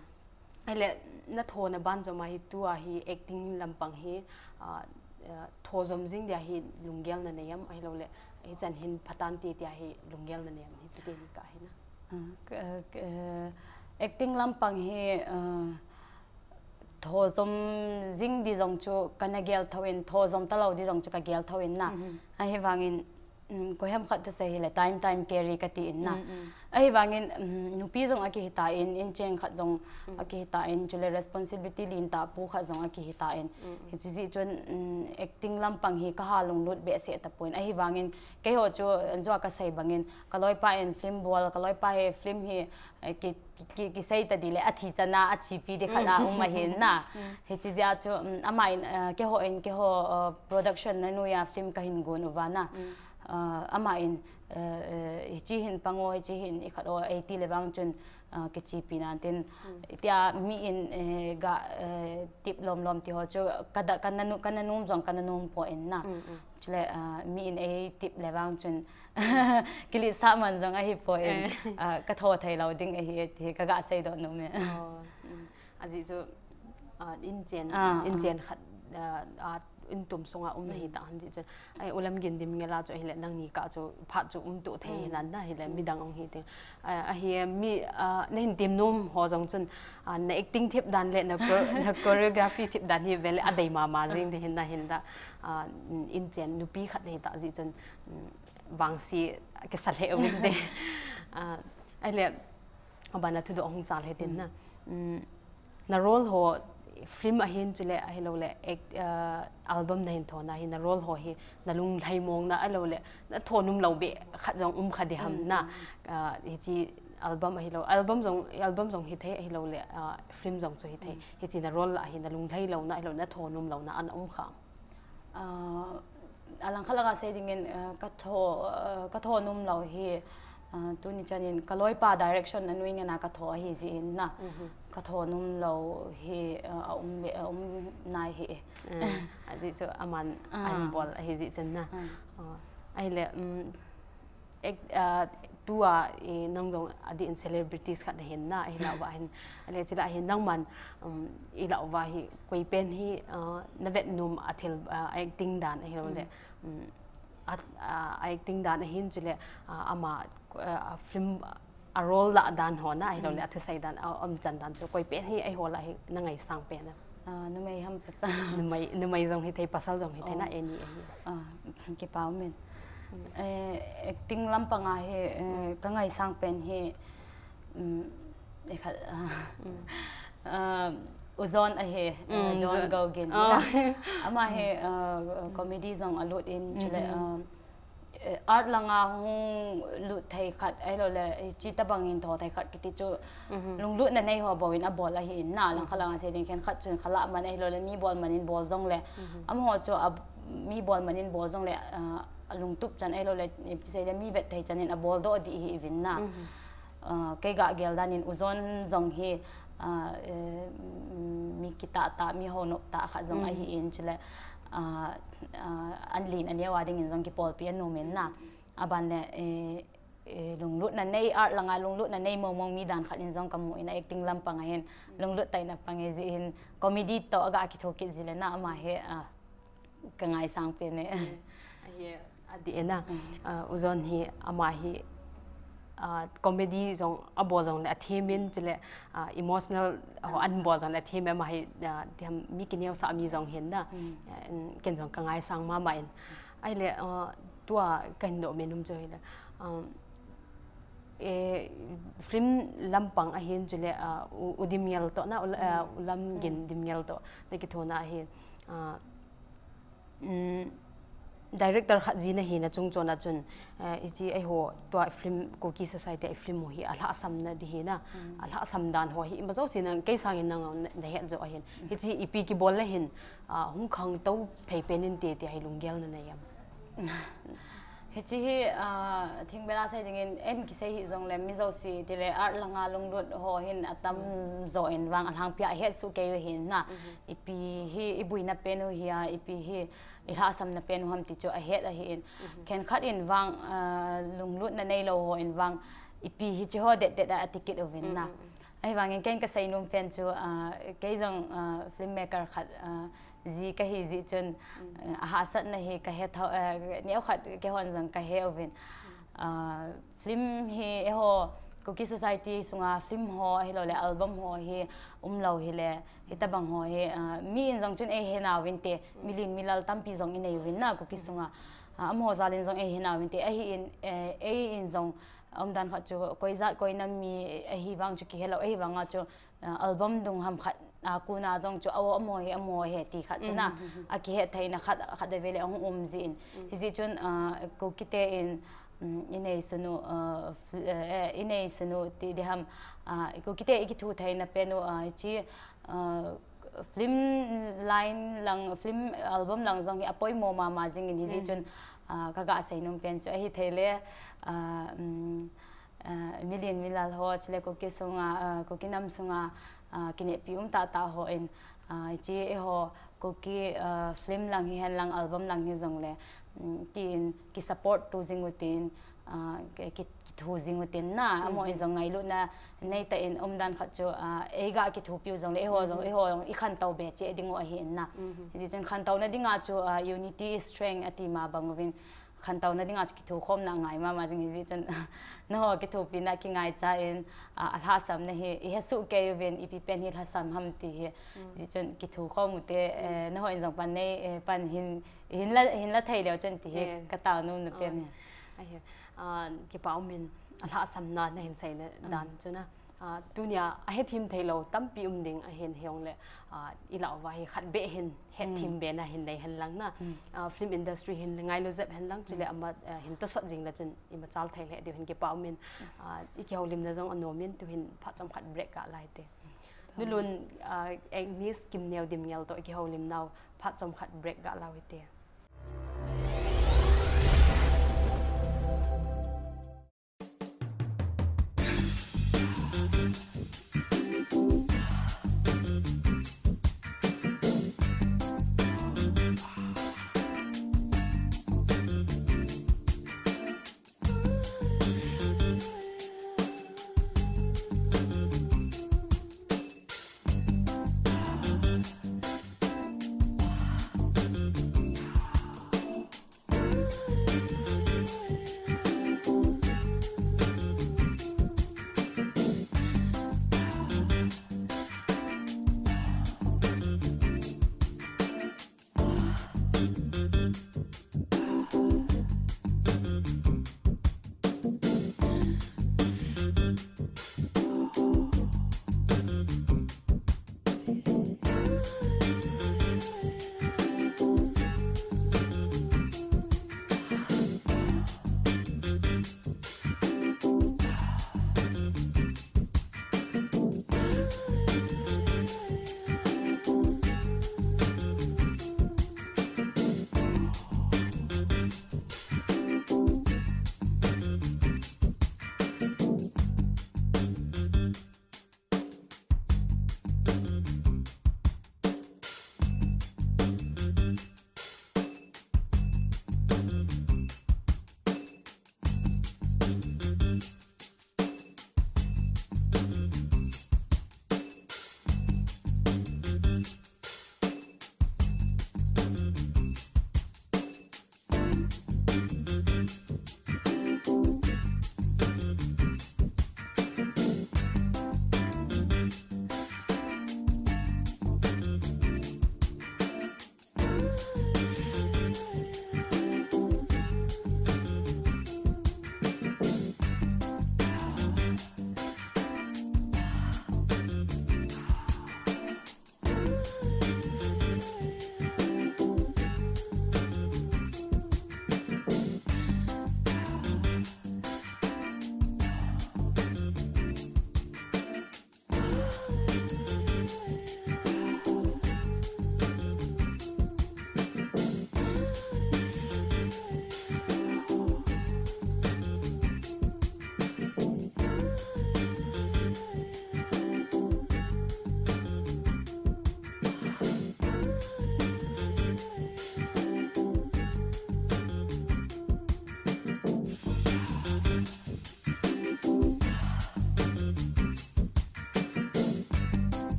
Ahile, nathona banjom a hi tua hi acting lampang hi, ah, ah, thojom jing dia hi lunggel nanei am, ahilouleh hichan hin phatante tia hi lunggel nanei am, hiche teni kah hi na. Ah, k-, k-, acting lampang hi, ah, thojom jing di jong chu kana gel thou in, thojom talou di jong chu kagel thou in na. Ahivangin, um, koiham khat thusei hile, time, time carry kati in na. Ahivangin, um, nupi jong akihi tan, inchen khat jong akihi tan, chule responsibility lentah pu khat jong akihi tan. Hiche jeh chun, um, acting lampang hi kaha lunglut behseh tapon. Ahivangin, keiho chu, anjua kasei bangin, kaloipa in film bol, kaloipa hi film hi, eh, ki, ki, ki, kisei tadi le, athi chana, achepi di khat a um ahin na. Hiche jeh a chu, um, ama in, eh, keiho in, keiho, eh, production na noiya film kahin gon uva na. Eh, ama in, eh, eh, hiche hin pang o, hiche hin ikhat o, eiti le vang chun, eh, kichepi nan tin. Tia mi in, eh, ga, eh, tip lom lom ti ho chu, kada, kana nu, kana nom jong, kana nom poi na. Chule, ah, mi in eitip le vang chun kiletsah man jong ahipoi, ah, katho thei lou ding ahi ti kaga seidoh nom e. Oh, um, ajeh chu, ah, inchen, ah, inchen khat, ah, ah, intum sunga um nahi ta hon jeh chun. Ai, U Lamgin Dimngel a chu ahile nangni kah chu phat chu umtup thei hinan na hile midang ong hi ting. Ah, ahi mi, ah, nahin tem nom ho jong chun, ah, na acting thep dan le na chor-, na choreography thep dan hi vele adei mama jing di hin na hin da, ah, inchen nupi khat hi ta jeh chun, um, vangse kisa lheh uvin de. Ah, ahile, abana thudoh hung chal he tin na. Um, na role ho Film ahin chule ahilou le act, uh, album na hin thona hi na role ho hi na lunglhai mong na ahilou le na tho num lou be khat jong um kha di ham na. Uh, hichi album ahilou, album jong, album jong hi thei ahilou le, uh, film jong chu hi thei. Hichi na role ahi na lunglhai lou na ahilou na tho num lou na ana um kha. Uh, alang khat langa sei dingin, uh, ka tho, uh, ka tho num lou hi, uh, tuni chanin ka loipa direction a nui ngena ka tho ahi jin na. Ka tho num lou hi, uh, a um le, a um nai hi. Ati chu aman an bol ahi ji chun na. Uh, ahile, um, ek, uh, tua, eh, nang jong adih in celebrities khat na hin na, ahilou va hin, ahile chila hin nangman, um, ilou va hi, koi pen hi, uh, na vet num a thil, uh, acting dan ahilou le, um, a, a, a acting dan ahin chule, a, ama, a, film a role la dan ho na ahilou le a thusei dan a um chan dan chu koi pen hi eiho la hi na ngaisang pen a. Ah, numei ham pasal. Numei, numei jong hi thei pasal jong hi thei na any, any. Ah, kipa um in. Eh, acting lampang a hi, eh, ka ngaisang pen hi, um, eh, khat, ah, ah, U John ahi, eh, John Gogin. Ama hi, ah, comedy jong alut in, chule, ah, eh, art langa hung lut thei khat, ahilou le, eh, chi tabang in tho thei khat kiti chu, lunglutna nei ho bou in abol ahi in na, lang khat langa sei ding khen khat chun khala man ahilou le, mi bol man in bol jong le, amaho chu a, mi bol man in bol jong le, ah, a lungtup chan ahilou le, eh, sei le mi vet thei chan in abol doh di hi ivin na. Ah, kei ga gel dan in U John jong hi, ah, eh, mi kitah tah, mi ho nop tah khat jong ahi in chule, ah, ah, an lin a neo a ding in jong kipolpi anom in na. Aban le, eh, eh, lunglutna nei art langa lunglutna nei mong mong mi dan khat in jong ka mu in a acting lampang a hin lunglut taina pang e ji in comedy to aga kitho kit ji le na ama hi, ah, ka ngaisang pen e. Ahi, adih e na. Ah, U John hi, ama hi, ah, comedy jong abol jong le athem in, chule, ah, emotional ho an bol jong le athem in, ama hi, ah, tiam mi kineosah mi jong hin na. Ah, ken jong ka ngaisang mama in. Ahile, ah, tua ka hin doh menum chu hile, ah, eh, film lampang ahin chule, ah, U, U Dimngel to na, U, ah, U Lamgin Dimngel to na kithona ahi, ah, um, director khat ji na hina chung chon a chun, eh, hichi eiho tua film, Kuki Society a film ho hi alhahsam na di hina, alhahsam dan ho hi ima jouse nang kei sangin nang na, na het jo ahin. Hichi ipi kibol le hin, ah, hung khangtou thei pen inte ti hi lunggel na nei am? Hichi hi, ah, thing bela sei dingin en kisei hi jong le mi jouse ti le art langa lunglut ho hin atam jo in vang alhangpia het su kei hin na. Ipi hi ibuina pen u hi a, ipi hi ilhahsamna pen u ham ti chu ahet ahi in. Khen khat in vang, ah, lunglutna nei lou ho in vang ipi hichi ho det det a ati kit uvin na. Ahivangin ken ka seinom pen chu, ah, kei jong, ah, filmmaker khat, ah, ji ka hi ji chun, ah, ahahsatna hi ka he tho, ah, neo khat keihon jong ka he uvin. Ah, film hi eiho Kuki Society sunga film ho ahilou le album ho hi um lou hile, hitabang ho hi, ah, mi in jong chun ei he nauvin te, milin milal tampi jong i nei uvin na Kuki sunga. Ah, amaho jal in jong ei he nauvin te, ahi in, eh, ei in jong umdan khat chu koi jat koi nam mi ahi vang chu kihe lou, ahi vanga chu, ah, album dung ham khat, ah, kuna jong chu, aw, amaho hi, amaho hi ti khat chu na, akihet theina khat, khat ve le ahung um ji in. Hiji chun, ah, Kuki te in, um, i nei sunu, ah, f-, eh, i nei sunu ti di ham, ah, Kuki te i kithu theina pen u, ah, hichi, ah, film line lang, film album lang jong hi apoimo mama jing in hiji chun, ah, ka ga seinom pen chu ahi thei le, ah, um, ah, milin milal ho, chule Kuki sunga, ah, Kuki nam sunga, ah, kinehpi um tah tah ho in, ah, hichi eiho Kuki, ah, film lang hi hen lang album lang hi jong le, um, tin ki support tu jing u tin, ah, ki, ki, kithu jing u tin na, amaho in jong ngailutna nei tah in umdan khat chu, ah, ei ga kithupi u jong le, eiho jong, eiho jong i khantou be cheh ding u ahi in na. Hiji chun khantouna dinga chu, ah, unity is strength ati ma bang uvin, khantouna dinga chu kithukhomna ngai mama jing hiji chun, naho kithupina kingaicha in, ah, alhahsamna hi i he su kei uvin, ipi pen hi lhasam ham ti hi. Hiji chun kithukhom u te, eh, naho in jong pan nei, eh, pan hin, hin la, hin la thei leu chun ti hi ka taonom na pen hi. Ahi, ah, kipa um in alhahsamna na hin seina dan chu na. Ah, tunia ahethem theilou tampi um ding ahin hijongle, ah, ilah uva hi khat beh hin hethem bena hin nei henlang na. Ah, film industry hin ngailu jep henlang chule ama, ah, hin tosot jing le chun imachal thei lheh diu hin kipa umin, ah, ikihoulimna jong anomin tuhin phat chomkhat break kah laite. Nulun, ah, Agnes Kimneo Dimngel toh ikihoulimnau phat chomkhat break kah laute.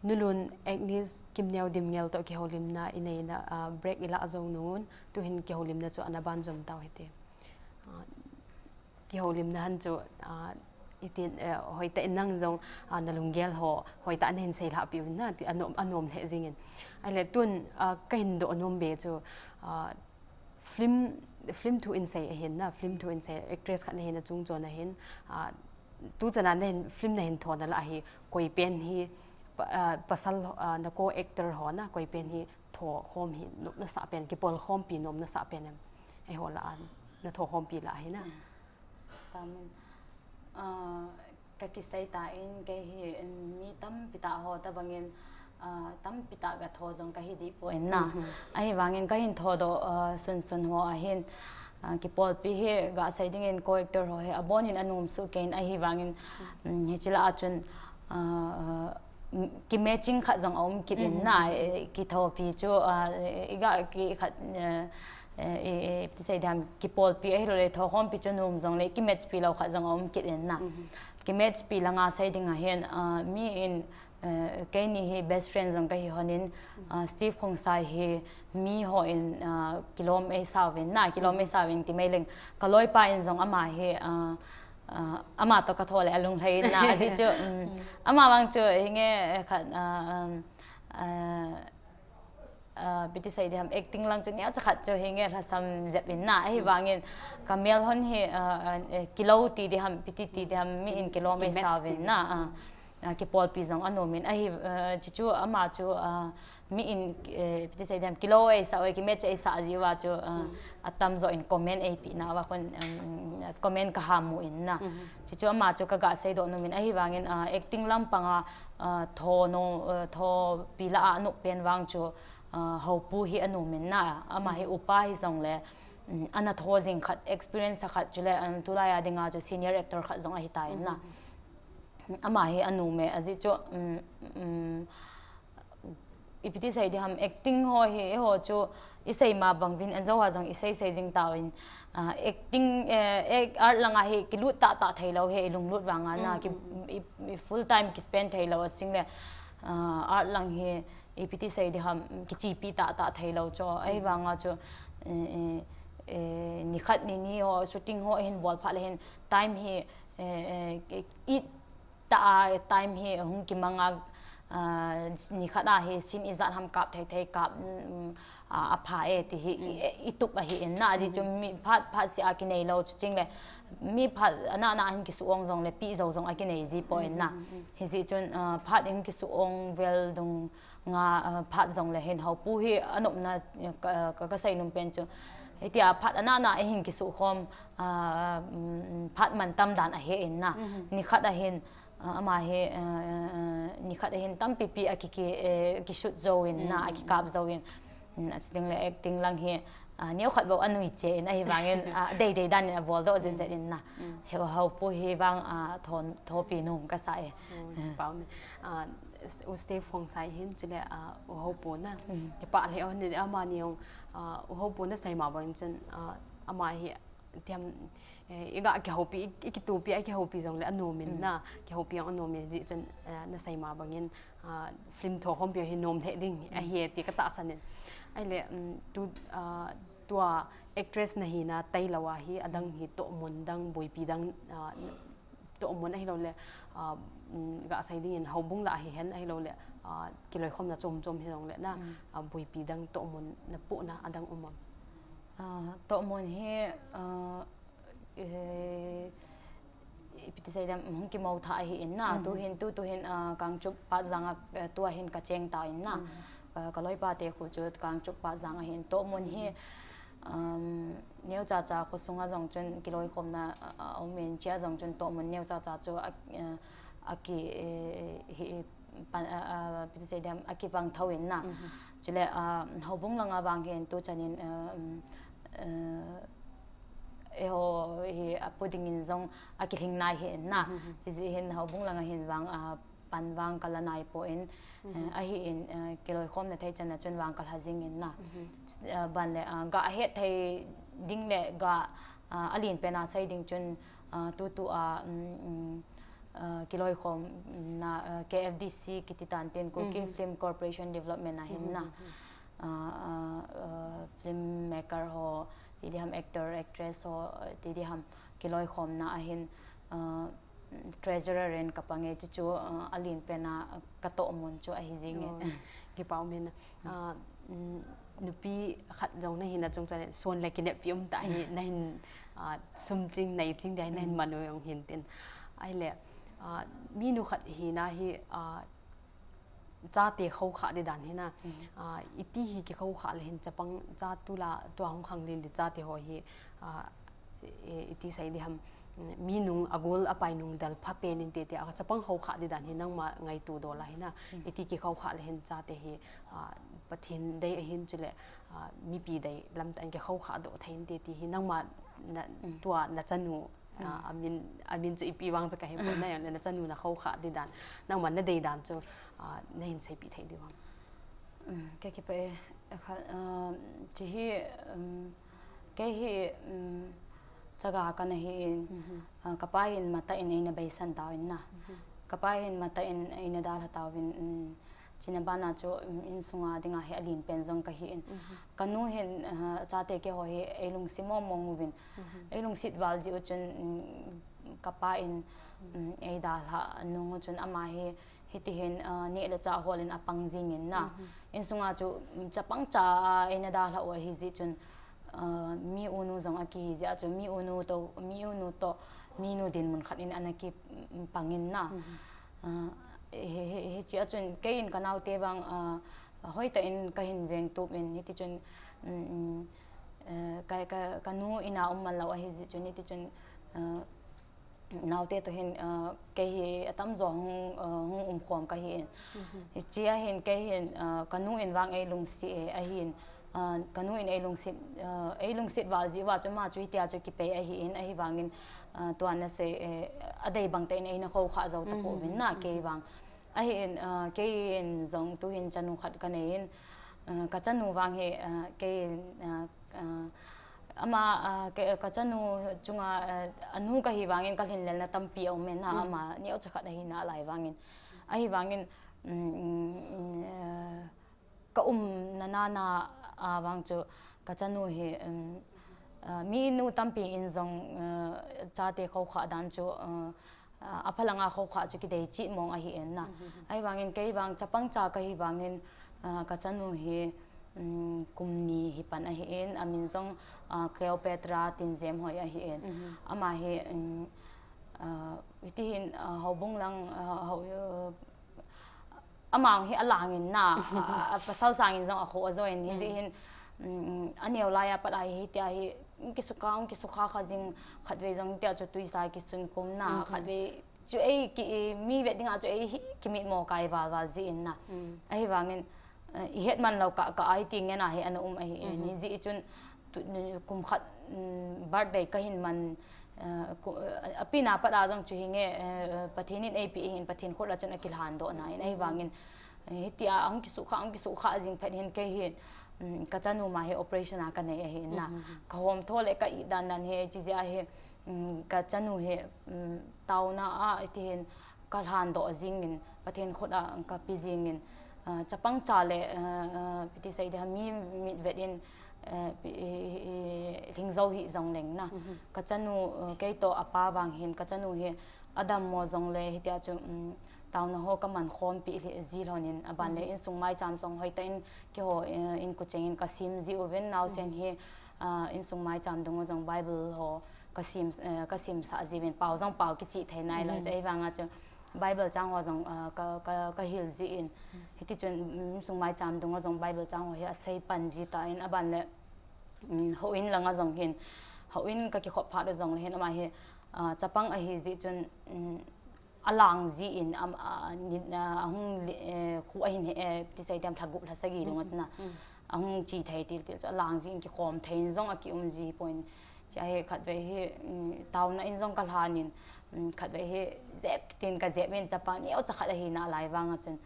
Nulun Agnes Kimneo Dimngel toh kihoulimna inei na, ah, break ilah jou nung un, tuhin kihoulimna chu ana banjom tau hite. Ah, kihoulimna hin chu, ah, itin, eh, hoitah in nang jong, ah, nalunggel ho, hoitah in nahin seilhah peh uvin na, ti anom, anom lheh jingin. Ahile tun, ah, kahin doh nom be chu, ah, film, film thu in sei ahin na, film thu in sei, actress khat nahin, achung chon ahin, ah, tuchan a nahin, film nahin thona lah a hi, koi pen hi, pa-, ah, pasal, ah, na co-actor ho na, koi pen hi, tho khom hi, nom nasah pen, kipol khompi nom nasah pen em. Eiho lah a, natho khompi lah ahi na. Tamin, ah, kakisei tan, kei hi, mi tampi tah ho tobangin, ah, tampi tah katho jong kahi deh poi na. Ahivangin kahin thodoh, ah, sunsun ho ahin, ah, kipolpi hi gasei dingin co-actor ho hi abonin anom soh kei in ahivangin, mm, hiche lah a chun, ah, ah, ki matching khat jong aum kit in na, eh, kithopi chu, ah, eh, iga ki khat, eh, eh, eh, eh, ti sei diham, kipolpi ahilouleh thokhompi chu nom jongleh ki match pi lou khat jong aum kit in na. Ki match pi langa sei ding ahin, ah, mi in, eh, keini hi best friend jong kahi honin, ah, Steve Khongsai hi mi ho in, ah, kilom eisa uvin na, kilom eisa uvin ti mai leng. Ka loipa in jong ama hi, ah, ah, ama toh katho le alunglhai in na, ajeh chu, um, ama vang chu hinge, eh, khat, ah, um, ah, ah, ipi ti sei diham, acting lang chu neocha khat chu hinge lhasam jep in na, ahivangin ka mel hon hi, ah, ah, eh, kilou ti diham, ipi ti ti diham, mi in kilom eisa uvin na, ah, ah, kipolpi jong anom in, ahi, ah, chuchu ama chu, ah, mi in, eh, ipi ti sei diham, kilou eisa uve, ki match eisa jeh uva chu, ah, atamjo in comment eipi nauva khun, um, comment kaha mu in na. Chuchu ama chu kaga seidoh nom in, ahivangin, ah, acting lampanga, ah, tho no, ah, thopi lah a anop pen vang chu, ah, Haopu hi anom in na, ama hi upa hijongle, um, ana tho jing khat, experience khat chule, um, tulai a dinga chu senior actor khat jong ahitan na. Ama hi anom e, ajeh chu, um, um, ipi ti sei diham, acting ho hi, eiho chu isei ma bang uvin, anjo a jong isei sei jing tauvin, ah, acting, eh, act, art langa hi kilut tahtah theilou hi, ilunglut vanga na, ki, i, i full time ki spend theilou asing le, ah, art lang hi, ipi ti sei diham, kichepi tahtah theilou chu, ahivanga chu, eh, eh, eh, nikhat nini ho, shooting ho hin bol phat le hin, time hi, eh, eh, it tah a time hi hung kimanga, ah, nikhat a hi scene ijat ham kap thei thei kap, mm, ah, apha e ti hi, i, itup ahi in na, ajeh chu mi phat, phat seh a kinei lou chu ching le, mi phat ana ana hin kisuh ong jongle pi jou jong akinei ji poi in na. Hijeh chun, ah, phat in kisuh ong vel dung nga, ah, phat jongle hin Haopu hi anopna, eh, ka, ka, kasei nom pen chu. Hitia phat ana ana ahin kisuh khom, ah, mm, phat mantam dan ahi in na. Nikhat a hin, ah, ama hi, ah, ah, nikhat a hin tampi pi aki, ki, eh, kishoot jou in na, akikap jou in. Mm, achuting le acting lang hi, ah, neokhat bou anui che in, ahivangin, ah, dei dei dan in abol doh jen jen in na. He Haopu hi vang, ah, thon, thopi nom kasa e. Oh, pau ni. Ah, U Steve Khongsai hin chule, ah, U Haopu na. Kipah le o ni amani jong, ah, U Haopu na sei ma bang chun, ah, ama hi tiam, eh, iga kihoupi, i, ikitupi, ikihoupi jongle anom in na, kihoupi jong anom in jeh chun, eh, na sei ma bangin, ah, film thokhompi hi nom le ding ahi ti katahsan in. Ahile, um, tu, ah, tua actress nahina tailou a hi, adang hi tohmun dang, boipi dang, ah, tohmun ahilouleh, ah, um, ga sei dingin houbung lah hihen ahilouleh, ah, kiloikhomna chom chom hijongle na, ah, boipi dang tohmun napohna adang um am? Ah, tohmun hi, ah, eh, ipi ti sei diham, hung kimo tha ahi in na, tuhin, tu, tuhin, ah, Kangchup Patjang a, eh, tua hin kacheng tan na. Ka, kaloipa te khu chu Kangchup Patjang ahin, tohmun hi, um, neocha cha khosunga jong chun kiloikhomna, ah, ah, um in, chea jong chun tohmun neocha cha chu a, eh, aki, eh, hi, pan, ah, ah, ipi ti sei diham, akipang thou in na. Chule, ah, houbung langa vang hin tu chanin, ah, um, eh, eiho hi apu dingin jong akilhing nai hi in na. Chijeh hin houbung langa hin vang, ah, pan vang kala nai poi in, eh, ahi in, eh, kiloikhomna thei chan a chun vang kalha jing in na. Eh, ban le, ah, ga het thei ding le ga, ah, alen pen a sei ding chun, ah, tutu a, um, um, ah, kiloikhomna, ah, K F D C kiti tan tin, Kuki Film Corporation Development a hin na. Ah, ah, ah, film maker ho, ti diham actor, actress ho, ti diham kiloikhomna ahin, ah, treasurer in kapang e, chuchu, ah, alen pen a katohmun chu ahi jing e. Oh, kipah um in. Ah, mm, nupi khat jong nahina chung chun son le kineppi um tah hi, nahin, ah, sum ching, nai ching dia hi nahin man u jong hin tin. Ahile, ah, minu khat hina hi, ah, chate khoukhah di dan hi na. Ah, iti hi kikhoukhah le hin chapang cha tula, tua hung khang lin di chate ho hi, ah, e, iti sei diham, mi nung agol apai nung del pha pen in tete a chapang khoukhah di dan hi nangma ngaito dol a hi na. Iti kikhoukhah le hin chate hi, ah, Pathen dei ahin chule, ah, mipi dei lamtah in kikhoukhah doh thei in tete hi nangma na, tua nachanu Ah, amin, amin chu ipi vang chu kahe pon, na, na chanu na khoukhah di dan, nangman nadei dan chu, ah, nahin seipeh thei diu ham? Um, kei kipah e, kha, um, chi hi, um, kei hi, um, chaga kana hi in, ah, kapa hin matah in eina beisan tauvin na. Kapa hin matah in eina dalha tauvin, um, china bana chu, um, insunga dinga hi alen pen jong kahi in. Kanu hin, ah, chate keiho hi eilungset mong mong uvin. Eilungset val jeh u chun, um, kapa in, um, eidalha nung u chun ama hi, hiti hin, ah, neh le chah hol in apang jing in na. Insunga chu, um, chapang cha eina dalha u ahi jeh chun, ah, mi unu jong akihi jeh a chu, mi unu toh, mi unu toh, minu dinmun khat in ana ki, um, pang in na. Ah, hi, hi, hiche a chun, kei in kanaote vang, ah, hoitah in kahin vengtup in, hiti chun, um, um, eh, ka, ka, kanu in a um man lou ahi jeh chun, hiti chun, ah, naote toh hin, ah, kei hi atamjo hung, ah, hung umkhom kahi in. Hiche a hin kei hin, ah, kanu in vang eilungset e, ahin, ah, kanu in eilungset, ah, eilungset val jeh uva chu ama chu hitia chu kipei ahi in, ahivangin, ah, tua nasei, eh, adei bang tah in eina khoukhah jou tapouvin na kei vang. Ahin, ah, kei in jong tuhin chanu khat kanei in, ah, kachanu vang hi, ah, kei in, ah, ah, ama, ah, kei, kachanu chunga, ah, anu kahi vangin kalhinlelna tampi aum in na, ama neocha khat ahi nalai vangin. Ahivangin, um, um, um, ah, kaumna nana a vang chu kachanu hi, um, ah, minu tampi in jong, ah, chate khoukhah dan chu, ah, ah, aphalanga khoukhah chu kidei cheh mong ahi in na. Ahivangin kei vang chapang cha kahi vangin, ah, kachanu hi, um, kum ni hi pan ahi in, amin jong, ah, Cleopatra Tinjemhoi ahi in. Ama hi, um, ah, hiti hin, ah, houbung lang, ah, hou, ah, ama hi alang in na, ah, ah, pasal sangin jong akhoh ajo in, hijeh hin, um, aneo lai a pat a hi, hitia hi, kisukha, kisukha kha jing, khatvei jong tia chu tuisa kisun kum na, khatvei chu ei ki, mi vet dinga chu ei hi kimitmo kai val val jeh in na. Ahivangin, eh, ihet man lou ka, ka ai ti ngen a hi ana um ahi in. Hijeh chun tu, kum khat, um, birthday kahin man, eh, ku, eh, apina pat a jong chu hinge, eh, Pathen in eipeh hin Pathen khut a chun akilhan doh na in. Ahivangin, eh, hitia ahung kisukha, ahung kisukha jing phat hin kei hin, um, kachanu ma hi operation a kanei ahi in na. Kahomtho le ka it dan dan hi, chi jeh a hi, um, kachanu hi, um, taona a, iti hin kalhan doh jing in, Pathen khut a kape jing in, ah, chapang cha le, ah, ah, iti sei ding ham, mi mitvet in, ah, pi, i, i, lhing jou hih jong leng na. Kachanu, ah, kei toh apa vang hin, kachanu hi adammo jong le, hitia chu, um, taona ho kaman khompi lheh ji lhon in, aban le insung maicham jong hoitah in keiho, eh, inkocheng in kasem ji uvin, naosen hi, ah, insung maicham dunga jong Bible ho kasem, eh, kasemsah jiuvin, pao jong pao kichih thei nailou, chu ahivanga chu Bible chang ho jong, ah, ka, ka, kahil jin. Hiti chun, um, insung maicham dunga jong Bible chang ho hi asei pan ji tan, aban le, um, houin langa jong hin, houin kakikhop phat u jong le hin, ama hi, ah, chapang ahi jeh chun, um, alang jin, am, a, ni, a, ahung, eh, khu ahin he, eh, ti sei tem lha gup lha sagi dunga chun a, ahung che thei til til chu alang jin, kikhom thei in jong akium ji pon. Chia hi khatvei hi, um, taona in jong kalhan in, um, khatvei hi jep tin kajep in, chapang neocha khat ahi nalai vanga chun.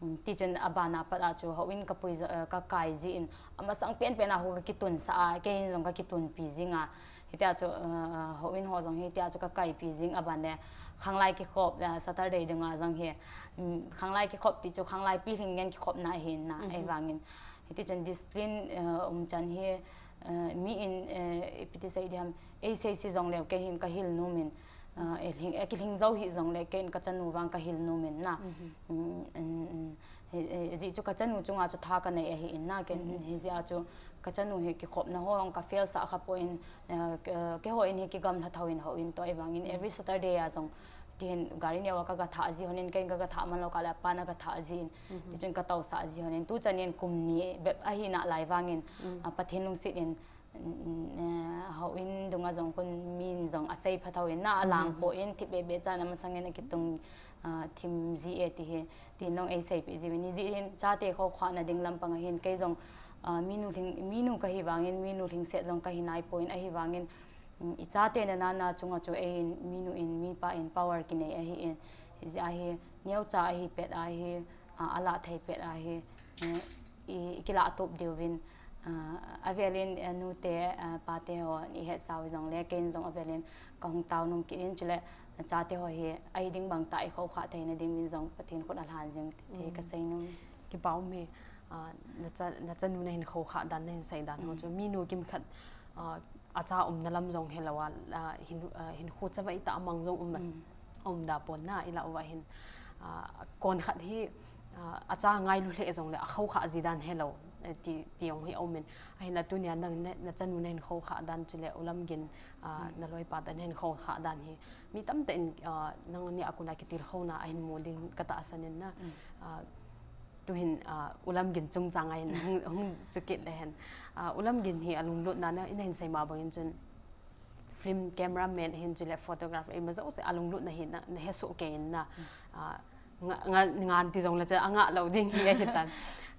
Um, ti chun abana pat a chu houin kapui jo, eh, kakai jin, amasang penpen a khu kakitunsah a, kei in jong kakitunpi jing a. Hitia chu, eh, houin ho jong hitia chu kakaipi jing, aban le khanglai kikhop, eh, Saturday dunga jong hi, um, khanglai kikhop ti chu khanglai pilhing ngen kikhopna ahin na, ahivangin. Hiti chun discipline, eh, umchan hi, eh, mi in, eh, ipi ti sei ding ham, eisei se jong leu kei hin kahil nom in, eh, eilhing, eh, kilhing jou hih jong le kei in kachanu vang kahil nom in na. Um, um, um, hi, eh, hijeh chu kachanu chunga chu tha kanei ahi in na, kei in hijeh a chu kachanu hi kikhopna ho jong kafel sah kha pon, eh, ke, keiho in hi kigamla thou in houin toh ahivangin every Saturday a jong Ti hin gari neo a kaga thah ji honin, kei in kaga thah man lou kah le apan aga thah jin. Ti chun katousah ji honin, tuchan in kum ni bep ahi nalai vangin, ah, Pathen lungset in, mm, eh, houin dunga jong kon min jong asei pha thou in na, alang pon thip bebe chan amasang in akitung, ah, thim ji e ti hi. Tin jong eiseipeh ji uvin, hijeh hin chate khoukhah na ding lampang a hin kei jong, ah, minu lhing, minu kahi vangin, minu lhingset jong kahi nai pon ahivangin, I chate nana chunga chu ei in, minu in, mipa in power kinei ahi in, hijeh a hi, neocha ahi pet a hi, a, alah thei pet a hi, eh, i, i kilah tup diuvin, a, avelin, eh, nute, eh, pate ho i hetsau jongle, ken jong avelin kahung tao nom kit in, chule, chate ho hi, ahi ding bang tah i khoukhah theina dingin jong Pathen khut a lhan jing ti kasei nom. Kipa um e, a, nacha, nachanu nahin khoukhah dan, nahin sei dan ho chu, minu kimkhat, a, acha umna lam jong helou a, a, hin, a, hinkho chavai tah a mang jong um, um da pon na, ilah uva hin, a, kon khat hi, a, acha ngailu lheh jongle akhoukhah ji dan helou, eh, ti, ti jong hi aum in. Ahinla tunia nang na, nachanu nahin khoukhah dan chule U Lamgin, a, naloipa toh nahin khoukhah dan hi mi tamtah in, a, nangni a kona kitilkhouna ahin mu ding katahsan in na. A, tuhin, a, U Lamgin chungchang a hin hung, hung chu kit le hen. A, U Lamgin hi alunglutna na, inahin sei ma bangin chun film cameraman ahin chule photographer ima jouse alunglutna hi na, nahe soh kei in na. A, nga, nga, ngan ti jongle chu angah lou ding hi ahitan.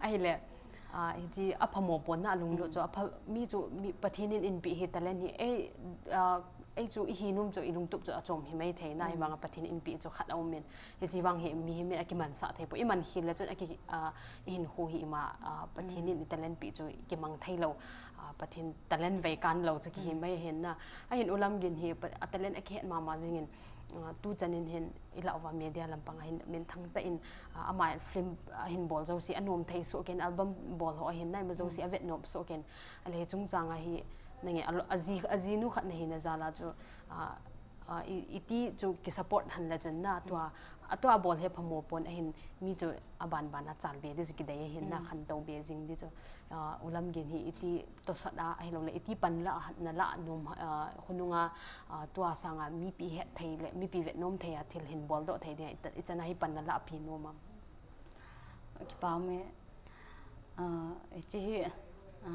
Ahile, a, hiche aphamo pon na alunglut chu, apha, mi chu, mi Pathen in einpeh hi talent hi, ei, a, ei chu ihi nom chu ilungtup chu achom himai thei na, hivanga Pathen in einpeh chu khat aum in. Hiche vang hi mihem in akimansah thei poi, iman khel le chun aki, a, ihinkho hi ima, a, Pathen in talent peh chu kimang thei lou, a, Pathen talent vei kan lou chu kihi mai hin na. Ahin U Lamgin hi pa, a talent akihet mama jingin, a, tuchan in hin ilah uva media lampang a hin minthang tah in, a, ama film ahin bol jouse anom thei soh kei in, album bol ho ahin na, ima jouse avet nom soh kei in, ahile chungchang a hi nange, a, aji, ajinu khat nahina jal a chu, a, a, i, iti chu kisupport henle chun na, tua, atua bol hi phamo pon ahin, mi chu abanban a chalbe ding chu kidei ahin na, khantou be jing ding chu, a, U Lamgin hi iti tosot a, ahiloule iti panla a, nalah nom, a, khonunga, a, tua sanga mipi het thei le mipi vet nom thei a thil hin boldoh thei ding a, ichan a hi pan nalah pi nom am? Kipa um e, a, hiche hi, a,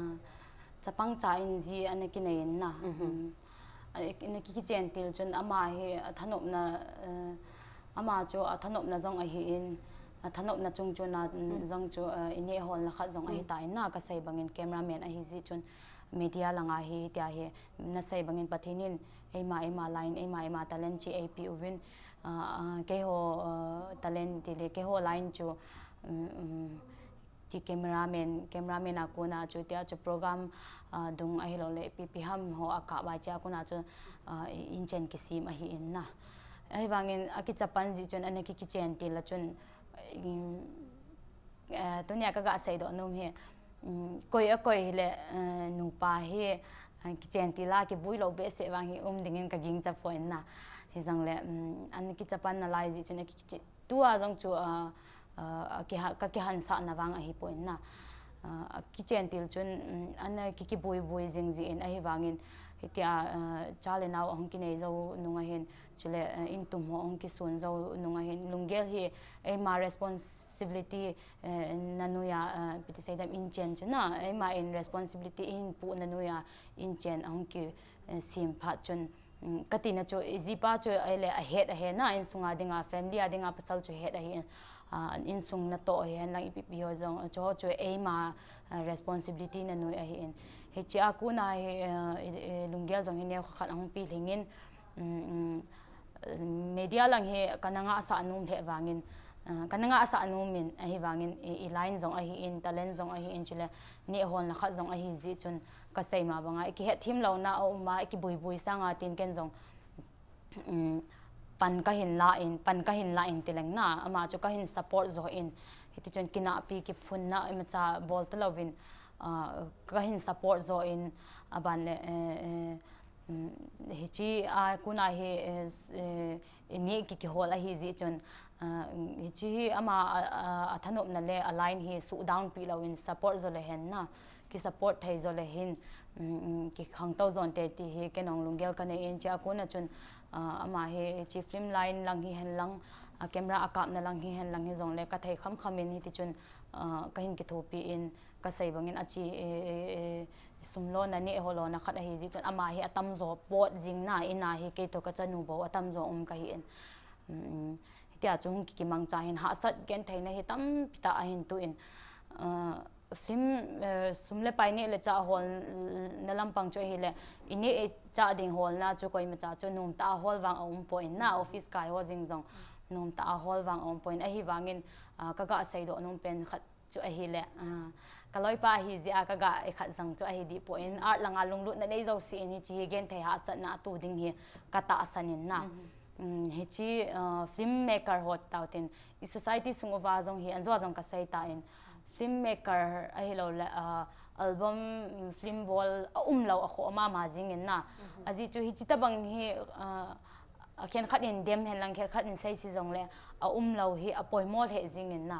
chapang cha in ji ana kinei in na. A, ana ki, kichen til chun ama hi athanopna, a, ama chu athanopna jong ahi in, athanopna chung chuna jong chu, a, ineh holna khat jong ahitan na, kasei bangin cameraman ahi jeh chun media langa hi tia hi nasei bangin Pathen in eima, eima line, eima, eima talent chu eipeh uvin, a, a, keiho, a, talent tile keiho line chu, um, um, ti cameraman, cameraman a kona chu tia chu program, a, dung ahiloule ipi ipi ham ho akap a chea kona chu, a, inchen kisem ahi in na. Ahivangin akichapan jeh chun ana ki, kichen til a chun, um, tunia kaga seidoh nom hi, um, koi a koi hile, a, nupa hi, a, kichen til a kibui lou behseh vang hi um dingin kagingcha poi na. Hijongle, um, ana kichapan nalai jeh chun aki, kiche, tua jong chu, a, a, akiha, kakihansahna vang ahipoi na. A, akichen til chun, um, ana ki, kibui bui jing jeh in ahivangin, hitia, a, cha le nao ahung kinei jou nung ahin, chule, a, intum ho ahung kisun jou nung ahin, lunggel hi eima responsibility, eh, nanoiya, eh, ipi ti seidam inchen chu na, eima in responsibility ihin puh nanoiya inchen ahung ki, eh, sem phat chun, um, katina chu, ijipa chu ahile ahet ahi na, insunga dinga, family a dinga pasal chu het ahi, a, insung natoh hihen lang ipi ipi ho jong, chuho chu eima, a, responsibility nanoi ahi in. Hichea kona hi, a, i, i, lunggel jong hi neokhat khat ahung pilhing in, um, um, media lang hi kana ngahsah nom lheh vangin, a, kana ngahsah nom in ahivangin i, i line jong ahi in, talent jong ahi in, chule neh holna khat jong ahi jeh chun kasei ma banga, ikihetthem louna aum a, ikibui bui sanga tin ken jong, um, pan kahin la in, pan kahin la in tileng na, ama chu kahin support jo in, hiti chun kinahpi kiphunna imacha bol talouvin, a, kahin support jo in, aban le, eh, eh, um, hichea kona hi, eh, eh, ineh ki, kihol ahi jeh chun, a, hiche hi ama, a, a, athanopna le a line hi suhdown pi louvin support jo le hen na, kisupport thei jo le hin, um, um, kikhangtou jonte ti hi ken jong lunggel kanei in, chea kona chun, a, ama hi hiche film line lang hihen lang, a, camera akapna lang hihen lang hijongle kathei khamkham in hiti chun, a, kahin kithopi in, kasei bangin ache, eh, eh, eh, sum lona neh ho lona khat ahi jeh chun ama hi atamjo pot jing na, ina hi keitoh kachanu bou atamjo um kahi in. Um, hitia chu hung ki, kimangcha hin hahsat gentheina hi tampi tah ahin toh in, a, Film, eh, sum le pai neh le chah holna lampang chu ahile, i neh i chah ding holna chu koimacha chu nomtah a hol vang a um poi na, office kai ho jing jong nomtah a hol vang a um poi, ahivangin, ah, ka ga seidoh nom pen khat chu ahile, ah, ka loipa ahi jeh a ka ga i khat jong chu ahi dih poi, art langa lunglutna nei jouse in hiche hi genthei hahsatna a tu ding hi ka tahsan in na. Um, hiche, ah, film maker ho tau tin, i society sung uva jong hi, anjo a jong ka sei tan, film maker ahilou le, ah, album, film bol a um lou a khoh mama jing in na. Ajeh chu hiche tabang hi, ah, khenkhat in dem hen lang, khenkhat in sei se jong le, a um lou hi a poimo lheh jing in na.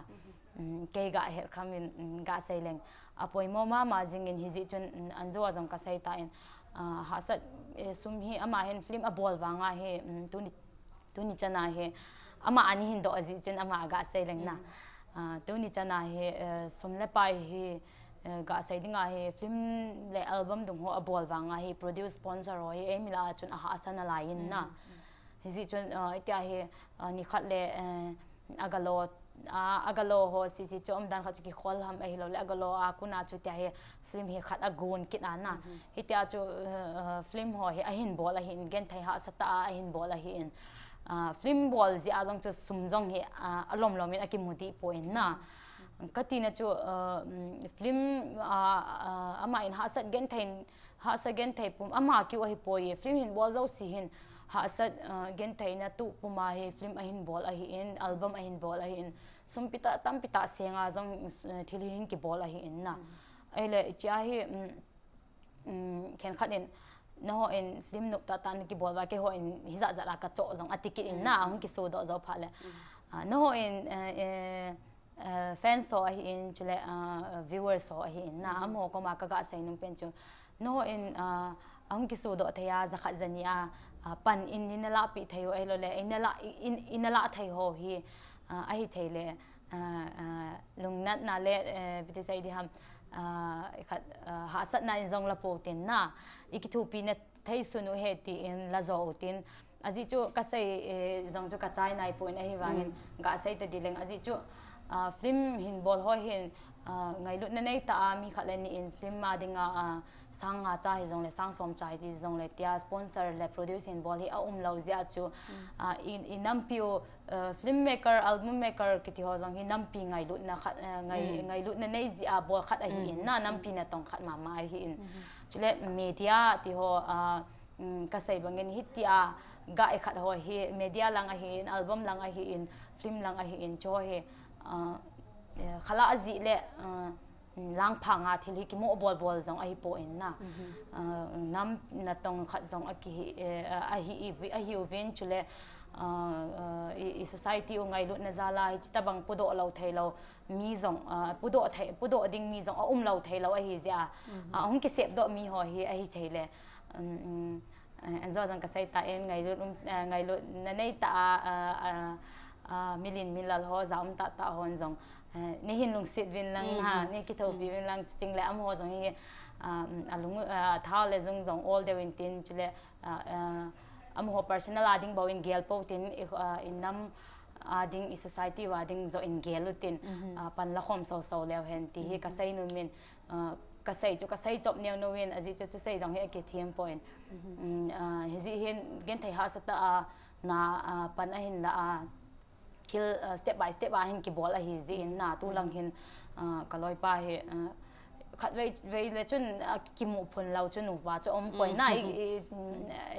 Um, kei ga het kham in, um, ga sei leng, a poimo mama jing in, hijeh chun, um, anjo a jong ka sei tan, ah, hahsat, eh, sum hi ama hin film a bol vang a hi, um, tuni, tuni chan a hi, ama a ni hin doh ajeh chun ama a ga sei leng na. Ah, tuni chan a hi, eh, sum le pai hi, eh, ga sei ding a hi, film le album dung ho a bol vang a hi, produce sponsor ho hi, eimi lah a chun a hahsa nalai in na. Hijeh chun, ah, itia hi, ah, nikhat le, eh, a ga lo, ah, a ga lo ho sisi chu umdan khat chu kikhol ham ahilou le, a ga lo a kon a chu tia hi film hi khat a gon kit a na. Hitia chu, eh, eh, film ho hi ahin bol ahin, genthei hahsa tah a ahin bol ahin. Ah, film bol jeh a jong chu sum jong hi, ah, a lom lom in a kimu dih poi na. Ka tina chu, ah, um, film, ah, ah, ama in hahsat genthei, hahsa genthei pum, ama kiu ahi poi, film hin bol jouse hin hahsat, ah, genthei na tu pum a hi film ahin bol ahin, album ahin bol ahin, sum pi tah, tampi tah seng a jong, eh, thil hi hin kibol ahin na. Ahile, hiche a hi, um, um, khenkhat in, nangho in film nop tah tah na kibol uva, keiho in hijat jat a ka choh jong ati kit in na, ahung kisodoh jou phat le. Ah, nangho in, eh, eh, eh, fans ho ahin, chule, ah, viewers ho ahin na, amaho koma ka ga sei nom pen chu, nangho in, ah, ahung kisodoh thei a, jakhat jani a, ah, pan in, in na lahpeh thei ho ahilou le, in na lah, in, in na lah thei ho hi, ah, ahi thei le, ah, ah, lungnatna le, eh, ipi ti sei ding ham, ah, khat, ah, hahsatna in jong la pou tin na, i kithopi na thei sun u he tin la jo u tin, ajeh chu ka sei, eh, jong chu ka chai nai poi, ahivangin ga sei ta ding leng, ajeh chu, ah, film hin bol ho hin, ah, ngailutna nei tah a mi khat le ni in film a ding a, ah, sang nga cha hi jong le, sang som cha hi jong le, tia sponsor le produce hin bol hi a um lou jeh a chu, ah, i, i nampi u, eh, film maker, album maker kiti ho jong hi nampi ngailutna khat, eh, ngai, ngailutna nei jeh a bol khat ahin na, nampi natong khat mama ahin. Chule media ti ho, ah, um, ka sei bangin hitia ga i khat ho hi media lang ahin, album lang ahin, film lang ahin, chu ho hi, ah, eh, khala ajeh le, ah, langphang a thil hi kimo bol bol jong ahi poi na. Ah, nam natong khat jong akihi, eh, ahi i vi, ahi uvin chule, ah, ah, i, i society u ngailutna jal a hiche tabang pudoh lou thei lou mi jong, ah, pudoh thei, pudoh ding mi jong a um lou thei lou ahi jeh a. Ah, hung kisepdoh mi ho hi ahi thei le. Um, um, Eh, anjo jong ka sei tan ngailut um, eh, ngailutna nei tah a, ah, ah, ah, milin milal ho, ja um tah tah hon jong, eh, nei hin lungset uvin lang ha, nei kithopi uvin lang, chuting le amaho jong hi, ah, um, alung, ah, thao le jung jong ol deu in tin chule, ah, ah, amaho personal a ding bou in gel pou tin, i, ah, i nam a ding, i society a ding jo in gel u tin, ah, pan la khom so so leu hen ti hi ka sei nom in, ah, ka sei chu, ka sei chop neo neo in, ajeh chu, chu sei jong hi akithem poi. Um, ah, hijeh hin genthei hahsa tah a na, ah, pan ahin la a, thil, ah, step by step a hin kibol ahi jeh in na, tu lang hin, ah, ka loipa hi, ah, khat vei, vei le chun, ah, kimu phun lou chu nupa chu um poi na, i, i,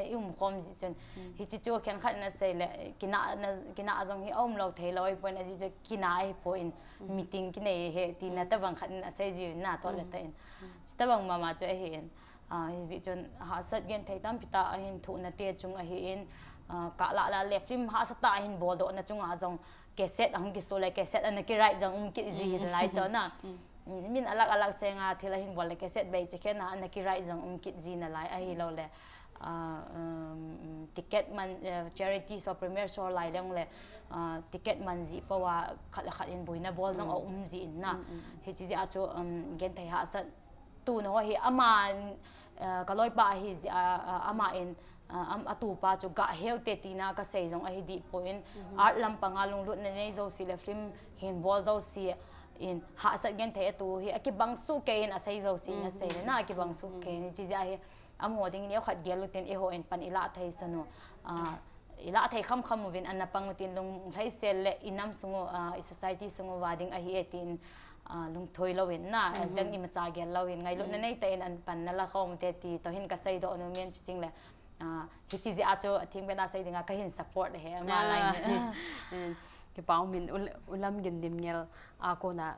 i um khom jeh chun. Hiche chu khenkhat na sei le, kina na, kina jong hi a um lou thei lou ahi poi, ajeh chu kina ahi poi, meeting kinei he, tina tabang khat in asei jiu na, toh le ta in. Tabang mama chu ahin. Ah, hijeh chun hahsat genthei tampi tah ahin thohna te chung ahin, ah, ka lah lah le film hahsa tah ahin boldohna chunga jong cassette ahung kiso le cassette ana kiwrite jong um kit ji hi lai chu na. Min alah alah senga thil ahin bol le cassette bei chekhen a ana kiwrite jong um kit ji nalai ahilou le. Ah, um, ticket man, eh, charity show, premiere show lai leng le, ah, ticket man ji pou a khat le khat in boina bol jong a um ji in na. Hiche jeh a chu, um, genthei hahsat tuna ho hi ama, eh, ka loipa ahi jeh a, ah, ama in, ah, am, atupa chu ga heu te tina ka sei jong ahi dih poi, art lampang a lunglutna nei jouse le film hin bol jouse, in hahsat genthei atu hi akibang sukei in asei jouse in asei le na, akibang sukei in, hiche jeh a hi amaho dingin eikhat gel utin eihon pan ilah thei sanu, ah, ilah thei khamkham uvin ana pang utin lunglhaisel le inam sung u, ah, i society sung uva ding ahi e tin, ah, lungthoi louvin na, adang imacha gel louvin ngailutna neitah in an pan nala khom ute ti toh hin kaseidoh nom in, chuting le, ah, hiche jeh a chu atheng bena sei dinga kahin support ahi ama lai. Kipa umin, U Lamgin Limngel a kona,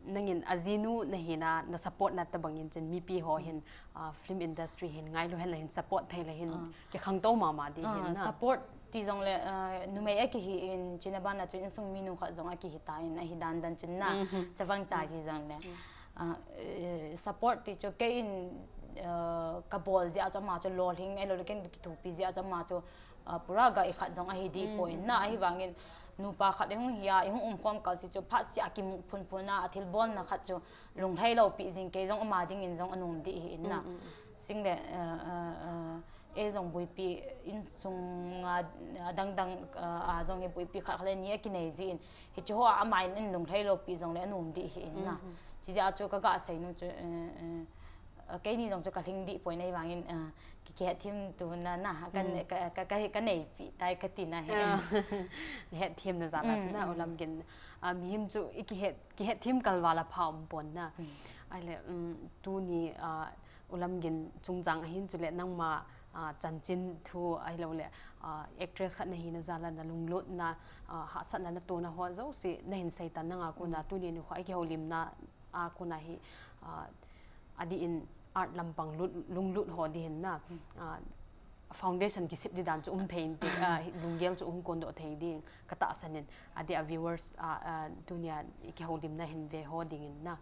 nangin ajinu nahina na support na tobang in chun mipi ho hin, ah, film industry hin ngailu henla hin support thei le hin kikhangtou mama di hin na. Support ti jongle, ah, numei akihi in, chuna bana chu insung minu khat jong akihi tan ahi dandan chun na. Chavang cha kihi jongle, ah, eh, support ti chu kei in, ah, kabol jeh a chu ama chu lolhing ahilou le ken kithopi jeh a chu ama chu, ah, pura ga ikhat jong ahi dipoi na, ahivangin nupa khat ihung hia, ihung umkhom kal se chu phatseh a kimu phunphun a, athilbolna khat chu lunglhai loupi jing kei jong ama dingin jong anom di ahi in na. Single, ah, ah, ah, ei jong buipi insunga, adangdang, ah, a jong hi buipi khat khat le ni akinei jin, hiche hoa ama in lunglhai loupi jongle anom di ahi in na. Chijeh a chu kaga sei nom chu, eh, eh, keini jong chu kalhing dipoi na, ahivangin, ah, ki, kihetthem tuna na, ka, ka, ka, ka, kaneipi tai kati na hi. Hetthemna jal a chu na, U Lamgin, ah, mihem chu i kihet, kihetthem kalval a pha umpon na. Ahile, tuni, ah, U Lamgin chungchang ahin chule nangma, ah, chanchin thu ahilou le, ah, actress khat nahina jal a nalunglutna, ah, hahsatna natona ho jouse nahin seitan nanga kona tuni nikho a ikihoulimna a kona hi, ah, adih in art lampang lut, lunglut ho di hin na, ah, foundation kisep di dan chu um thei inte, ah, lunggel chu hung kondoh thei ding katahsan in, adeh a viewers, ah, ah, tunia ikihoulimna hin ve ho dingin na.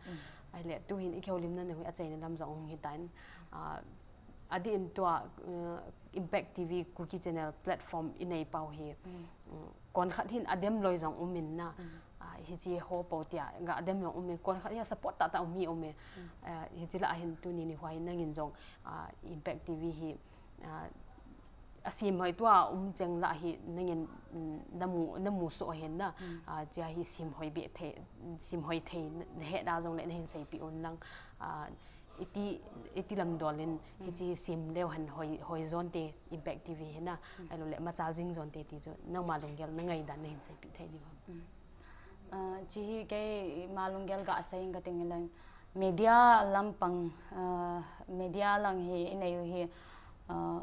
Ahile tuhin ikihoulimna nahi achaina lam jong hung hitan, ah, adih in tua, ah, Impact T V Kuki Channel platform inei pau hi, konkhat hin adem loi jong umin na, ah, hiche ho pou tia ga adem jong umin, konkhat hi a support tahtah um hi umin, ah, hiche lah a hin tuni nikho a hin nangin jong, ah, Impact T V hi, ah, asemhoi tua um cheng lah hi nangin, namu, namu soh ahin na, ah, chea hi semhoi be thei, semhoi thei nahet a jongle nahin seipeh un lang, ah, iti, iti lamdol in hiche sem leu hen hoi, hoi jonte Impact T V hi na, ahilou le machal jing jonte ti chu nangma lunggel na ngaidan nahin seipeh thei diu ham? Ah, hiche hi keima lunggel ga sei ing kating le media lampang, ah, media lang hi inei u hi, ah,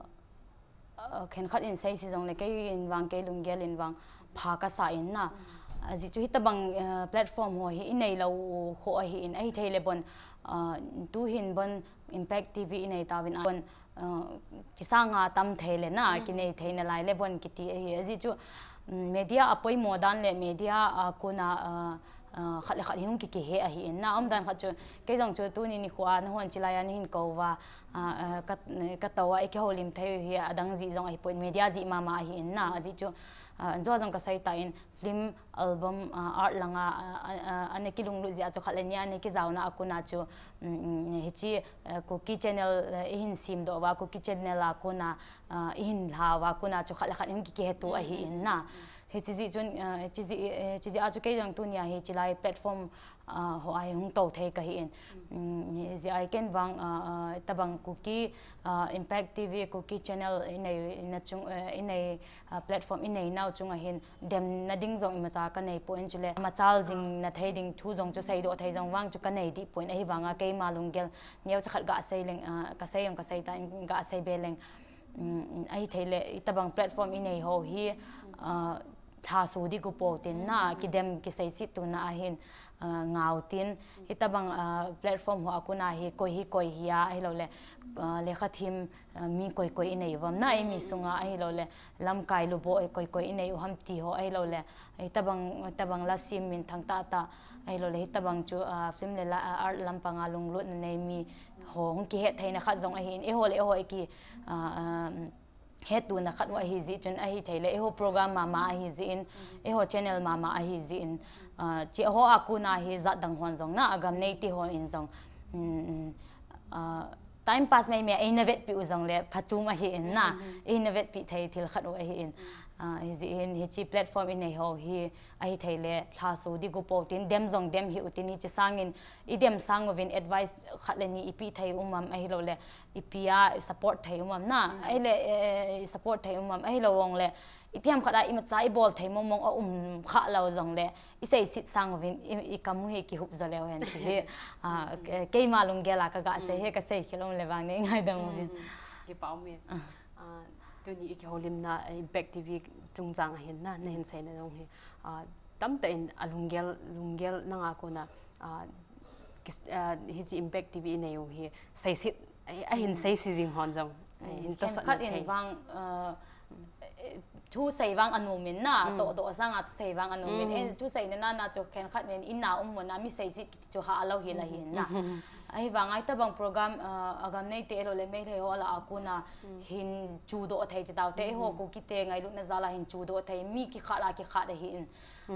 ah, khenkhat in seise jongle kei in vang, kei lunggel in vang pha kasa in na. Ajeh chu hitobang, ah, platform ho hi inei lou u kho ahi in, ahithei le bon, ah, tuhin bon Impact T V inei tauvin a bon, ah, kisanga tam thei le na, kinei thei nalai le bon kiti ahi. Ajeh chu, media apoimo dan le media a kona, ah, ah, khat le khat hi hung kikihe ahi in na, umdan khat chu, kei jong chu tuni nikho a nahon chilai a nahin kou uva, ah, ah, ka, katou a ikihoulim thei u hi adang jeh jong ahipoi, media jeh mama ahi in na, ajeh chu, ah, anjo jong kasei tan film album, ah, art langa, ah, ah, ah, ana kilunglut jeh a chu khat le ni a ana kijaona a kona chu, hiche, eh, Kuki Channel, eh, ihin semdoh uva, Kuki Channel a kona, ah, ihin lha uva kona chu khat le khat ihung kikiheto ahi in na. Hiche jeh chun, ah, hiche jeh, eh, hiche jeh a chu kei jong tunia hi chilai platform, ah, ho a hi hung tou thei kahi in. Hijeh a hi ken vang, ah, ah, tobang Kuki, ah, Impact T V, Kuki Channel inei na chung, eh, inei, ah, platform inei nau chunga hin demna ding jong imacha kanei poi, chule machal jing na thei ding thu jong chu seidoh thei jong vang chu kanei dipoi, ahivanga keima lunggel neocha khat ga sei leng, ah, kasei jong kasei tan, ga sei be leng, ahithei le hitobang platform inei ho hi, ah, lhaso di gu pou tin na, kidem kiseiset tona ahin, ah, ngau tin, hitobang, ah, platform ho a kona hi koi hi koi hi a, ahilou le, ah, lekhathem, ah, mi koi koi inei u ham na, eimi sunga ahilou le lamkai luboh koi koi inei u ham ti ho ahilou le, hitobang, hitobang la sem minthang tahtah ahilou le hitobang chu, ah, film le la, ah, art lampanga lunglutna nei mi ho hung kihet theina khat jong ahi in, eiho le eiho iki, ah, ah, hetona khat u ahi jeh chun, ahithei le eiho program mama ahi jeh in, eiho channel mama ahi jeh in, ah, hiche ho a kona hi jat dang hon jong na, agam neite hon jong, um, um, ah, time pass maimai a eina vetpeh u jongle phachom ahi in na, eina vetpeh thei thil khat u ahi in. Ah, hijeh hin hiche platform inei ho hi ahi thei le lhaso di gu pou tin dem jong dem hih utin hiche sangin idem sang uvin advice khat le ni ipi thei um am ahilou le ipi a support thei um am na ahile eh, support thei um am ahilou vang le ithiam khat a imacha ibol thei mong mong a um kha lou jong le iseiset sang uvin i, i kamu hi kihup jo leu hen ti hi ah, ke- keima lunggel a kaga sei hi kasei khel um le vang nei ngaidam uvin. Kipa um e. Ah, tuni i kihoulimna eh, Impact T V chungchang ahin na, na hin seina jong hi. Ah, tamtah in a lunggel, lunggel nanga kona ah, kis- ah, hiche Impact T V inei u hi seiset eh, ahin seisi jing hon jong eh, hin tosot Khenkhat in vang uh, eh, thu sei vang anom in na toh doh sanga thu sei vang anom in eh, thu sei na na chu khenkhat in ina um mun a mi seiset kiti chu ha lou hi la hin na. Ahivang ai tabang program uh, agam nei te lo le mei le ho la akuna hin chu doh thei ti tau te ho Kuki te ngailutna jal a hin chu doh thei mi kikhat a kikhat ahi in.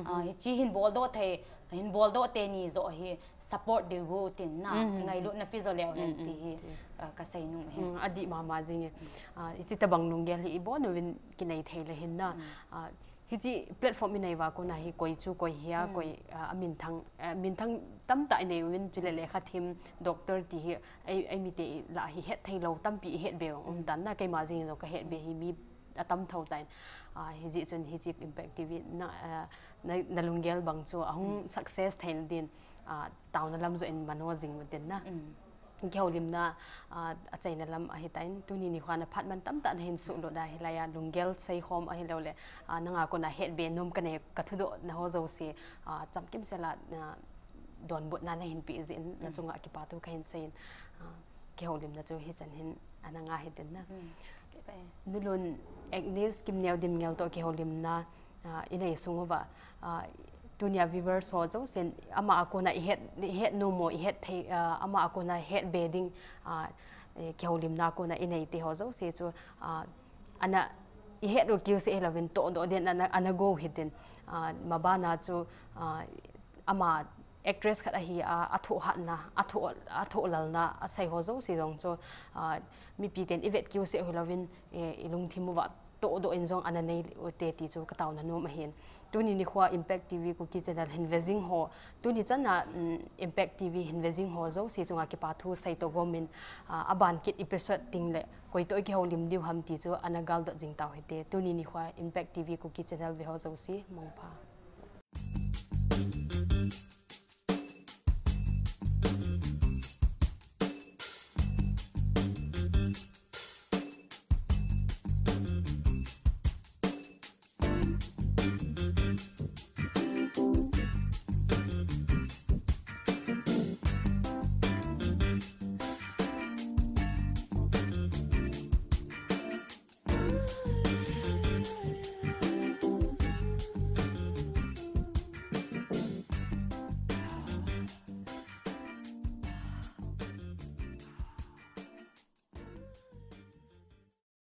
Ah, hiche hin bol doh thei hin bol doh teni jo hi support diu gu tin na ngailutna pe jo leu hen ti hi ah, kasei nom ahi. Hmm, adih mama jing e. Ah, hiche tabang lunggel hi ibon uvin kinei thei le hin na. Ah, hiche platform inei uva kona hi koi chu koi hia koi ah, aminthang ah, minthang tamtah inei uvin chule lekha thim doctor ti hi ei, eimite lah hi het thei lou tampi ihet be um tan na keima jing jong kahet be hi mi atam tho tan. Ah, hijeh chun hiche Impact T V na, ah, na, na lunggel bang chu ahung success thei na din ah, taona lam jo in mano jing u tin na. Kihoulimna ah, achaina lam ahitan tuni nikho na phat man tamtah na hin suhlut a hilai a lunggel seikhom ahilou le ah, nanga kona het be nom kanei kathudoh na ho jouse ah, chamkim sela ah, donbutna na hin pe jeh in na chunga kipa thu kahin sei in ah, kihoulimna chu hichan hin ana nga hi tin na. Nulun Agnes Kimneo Dimngel toh kihoulimna ah, inei sung uva ah, tunia viewers ho jousen ama a kona ihet, ihet nom mo ihet thei ah, ama a kona het be ding ah, eh, kihoulimna kona inei te ho jouse chu ah, ana ihet u kiu se hilouvin toh doh den ana, ana go hi tin ah, mabana chu ah, ama actress khat ahi a, athoh hatna, athoh, athoh lalna asei ho jouse jong chu ah, mipi ten ivet kiu se hilouvin eh, ilungthim uva toh doh in jong ana nei u te ti chu kataona nom ahin. Tuni nikho a Impact T V Kuki Channel hin ve jing ho, tuni chan a um, Impact T V hin ve jing ho jouse chunga kipa thu sei toh gom in ah, aban kit episode ding le koi toh ikihoulim diu ham ti chu ana galdot jing tau hite. Tuni nikho a Impact T V Kuki Channel ve ho jouse mangpha.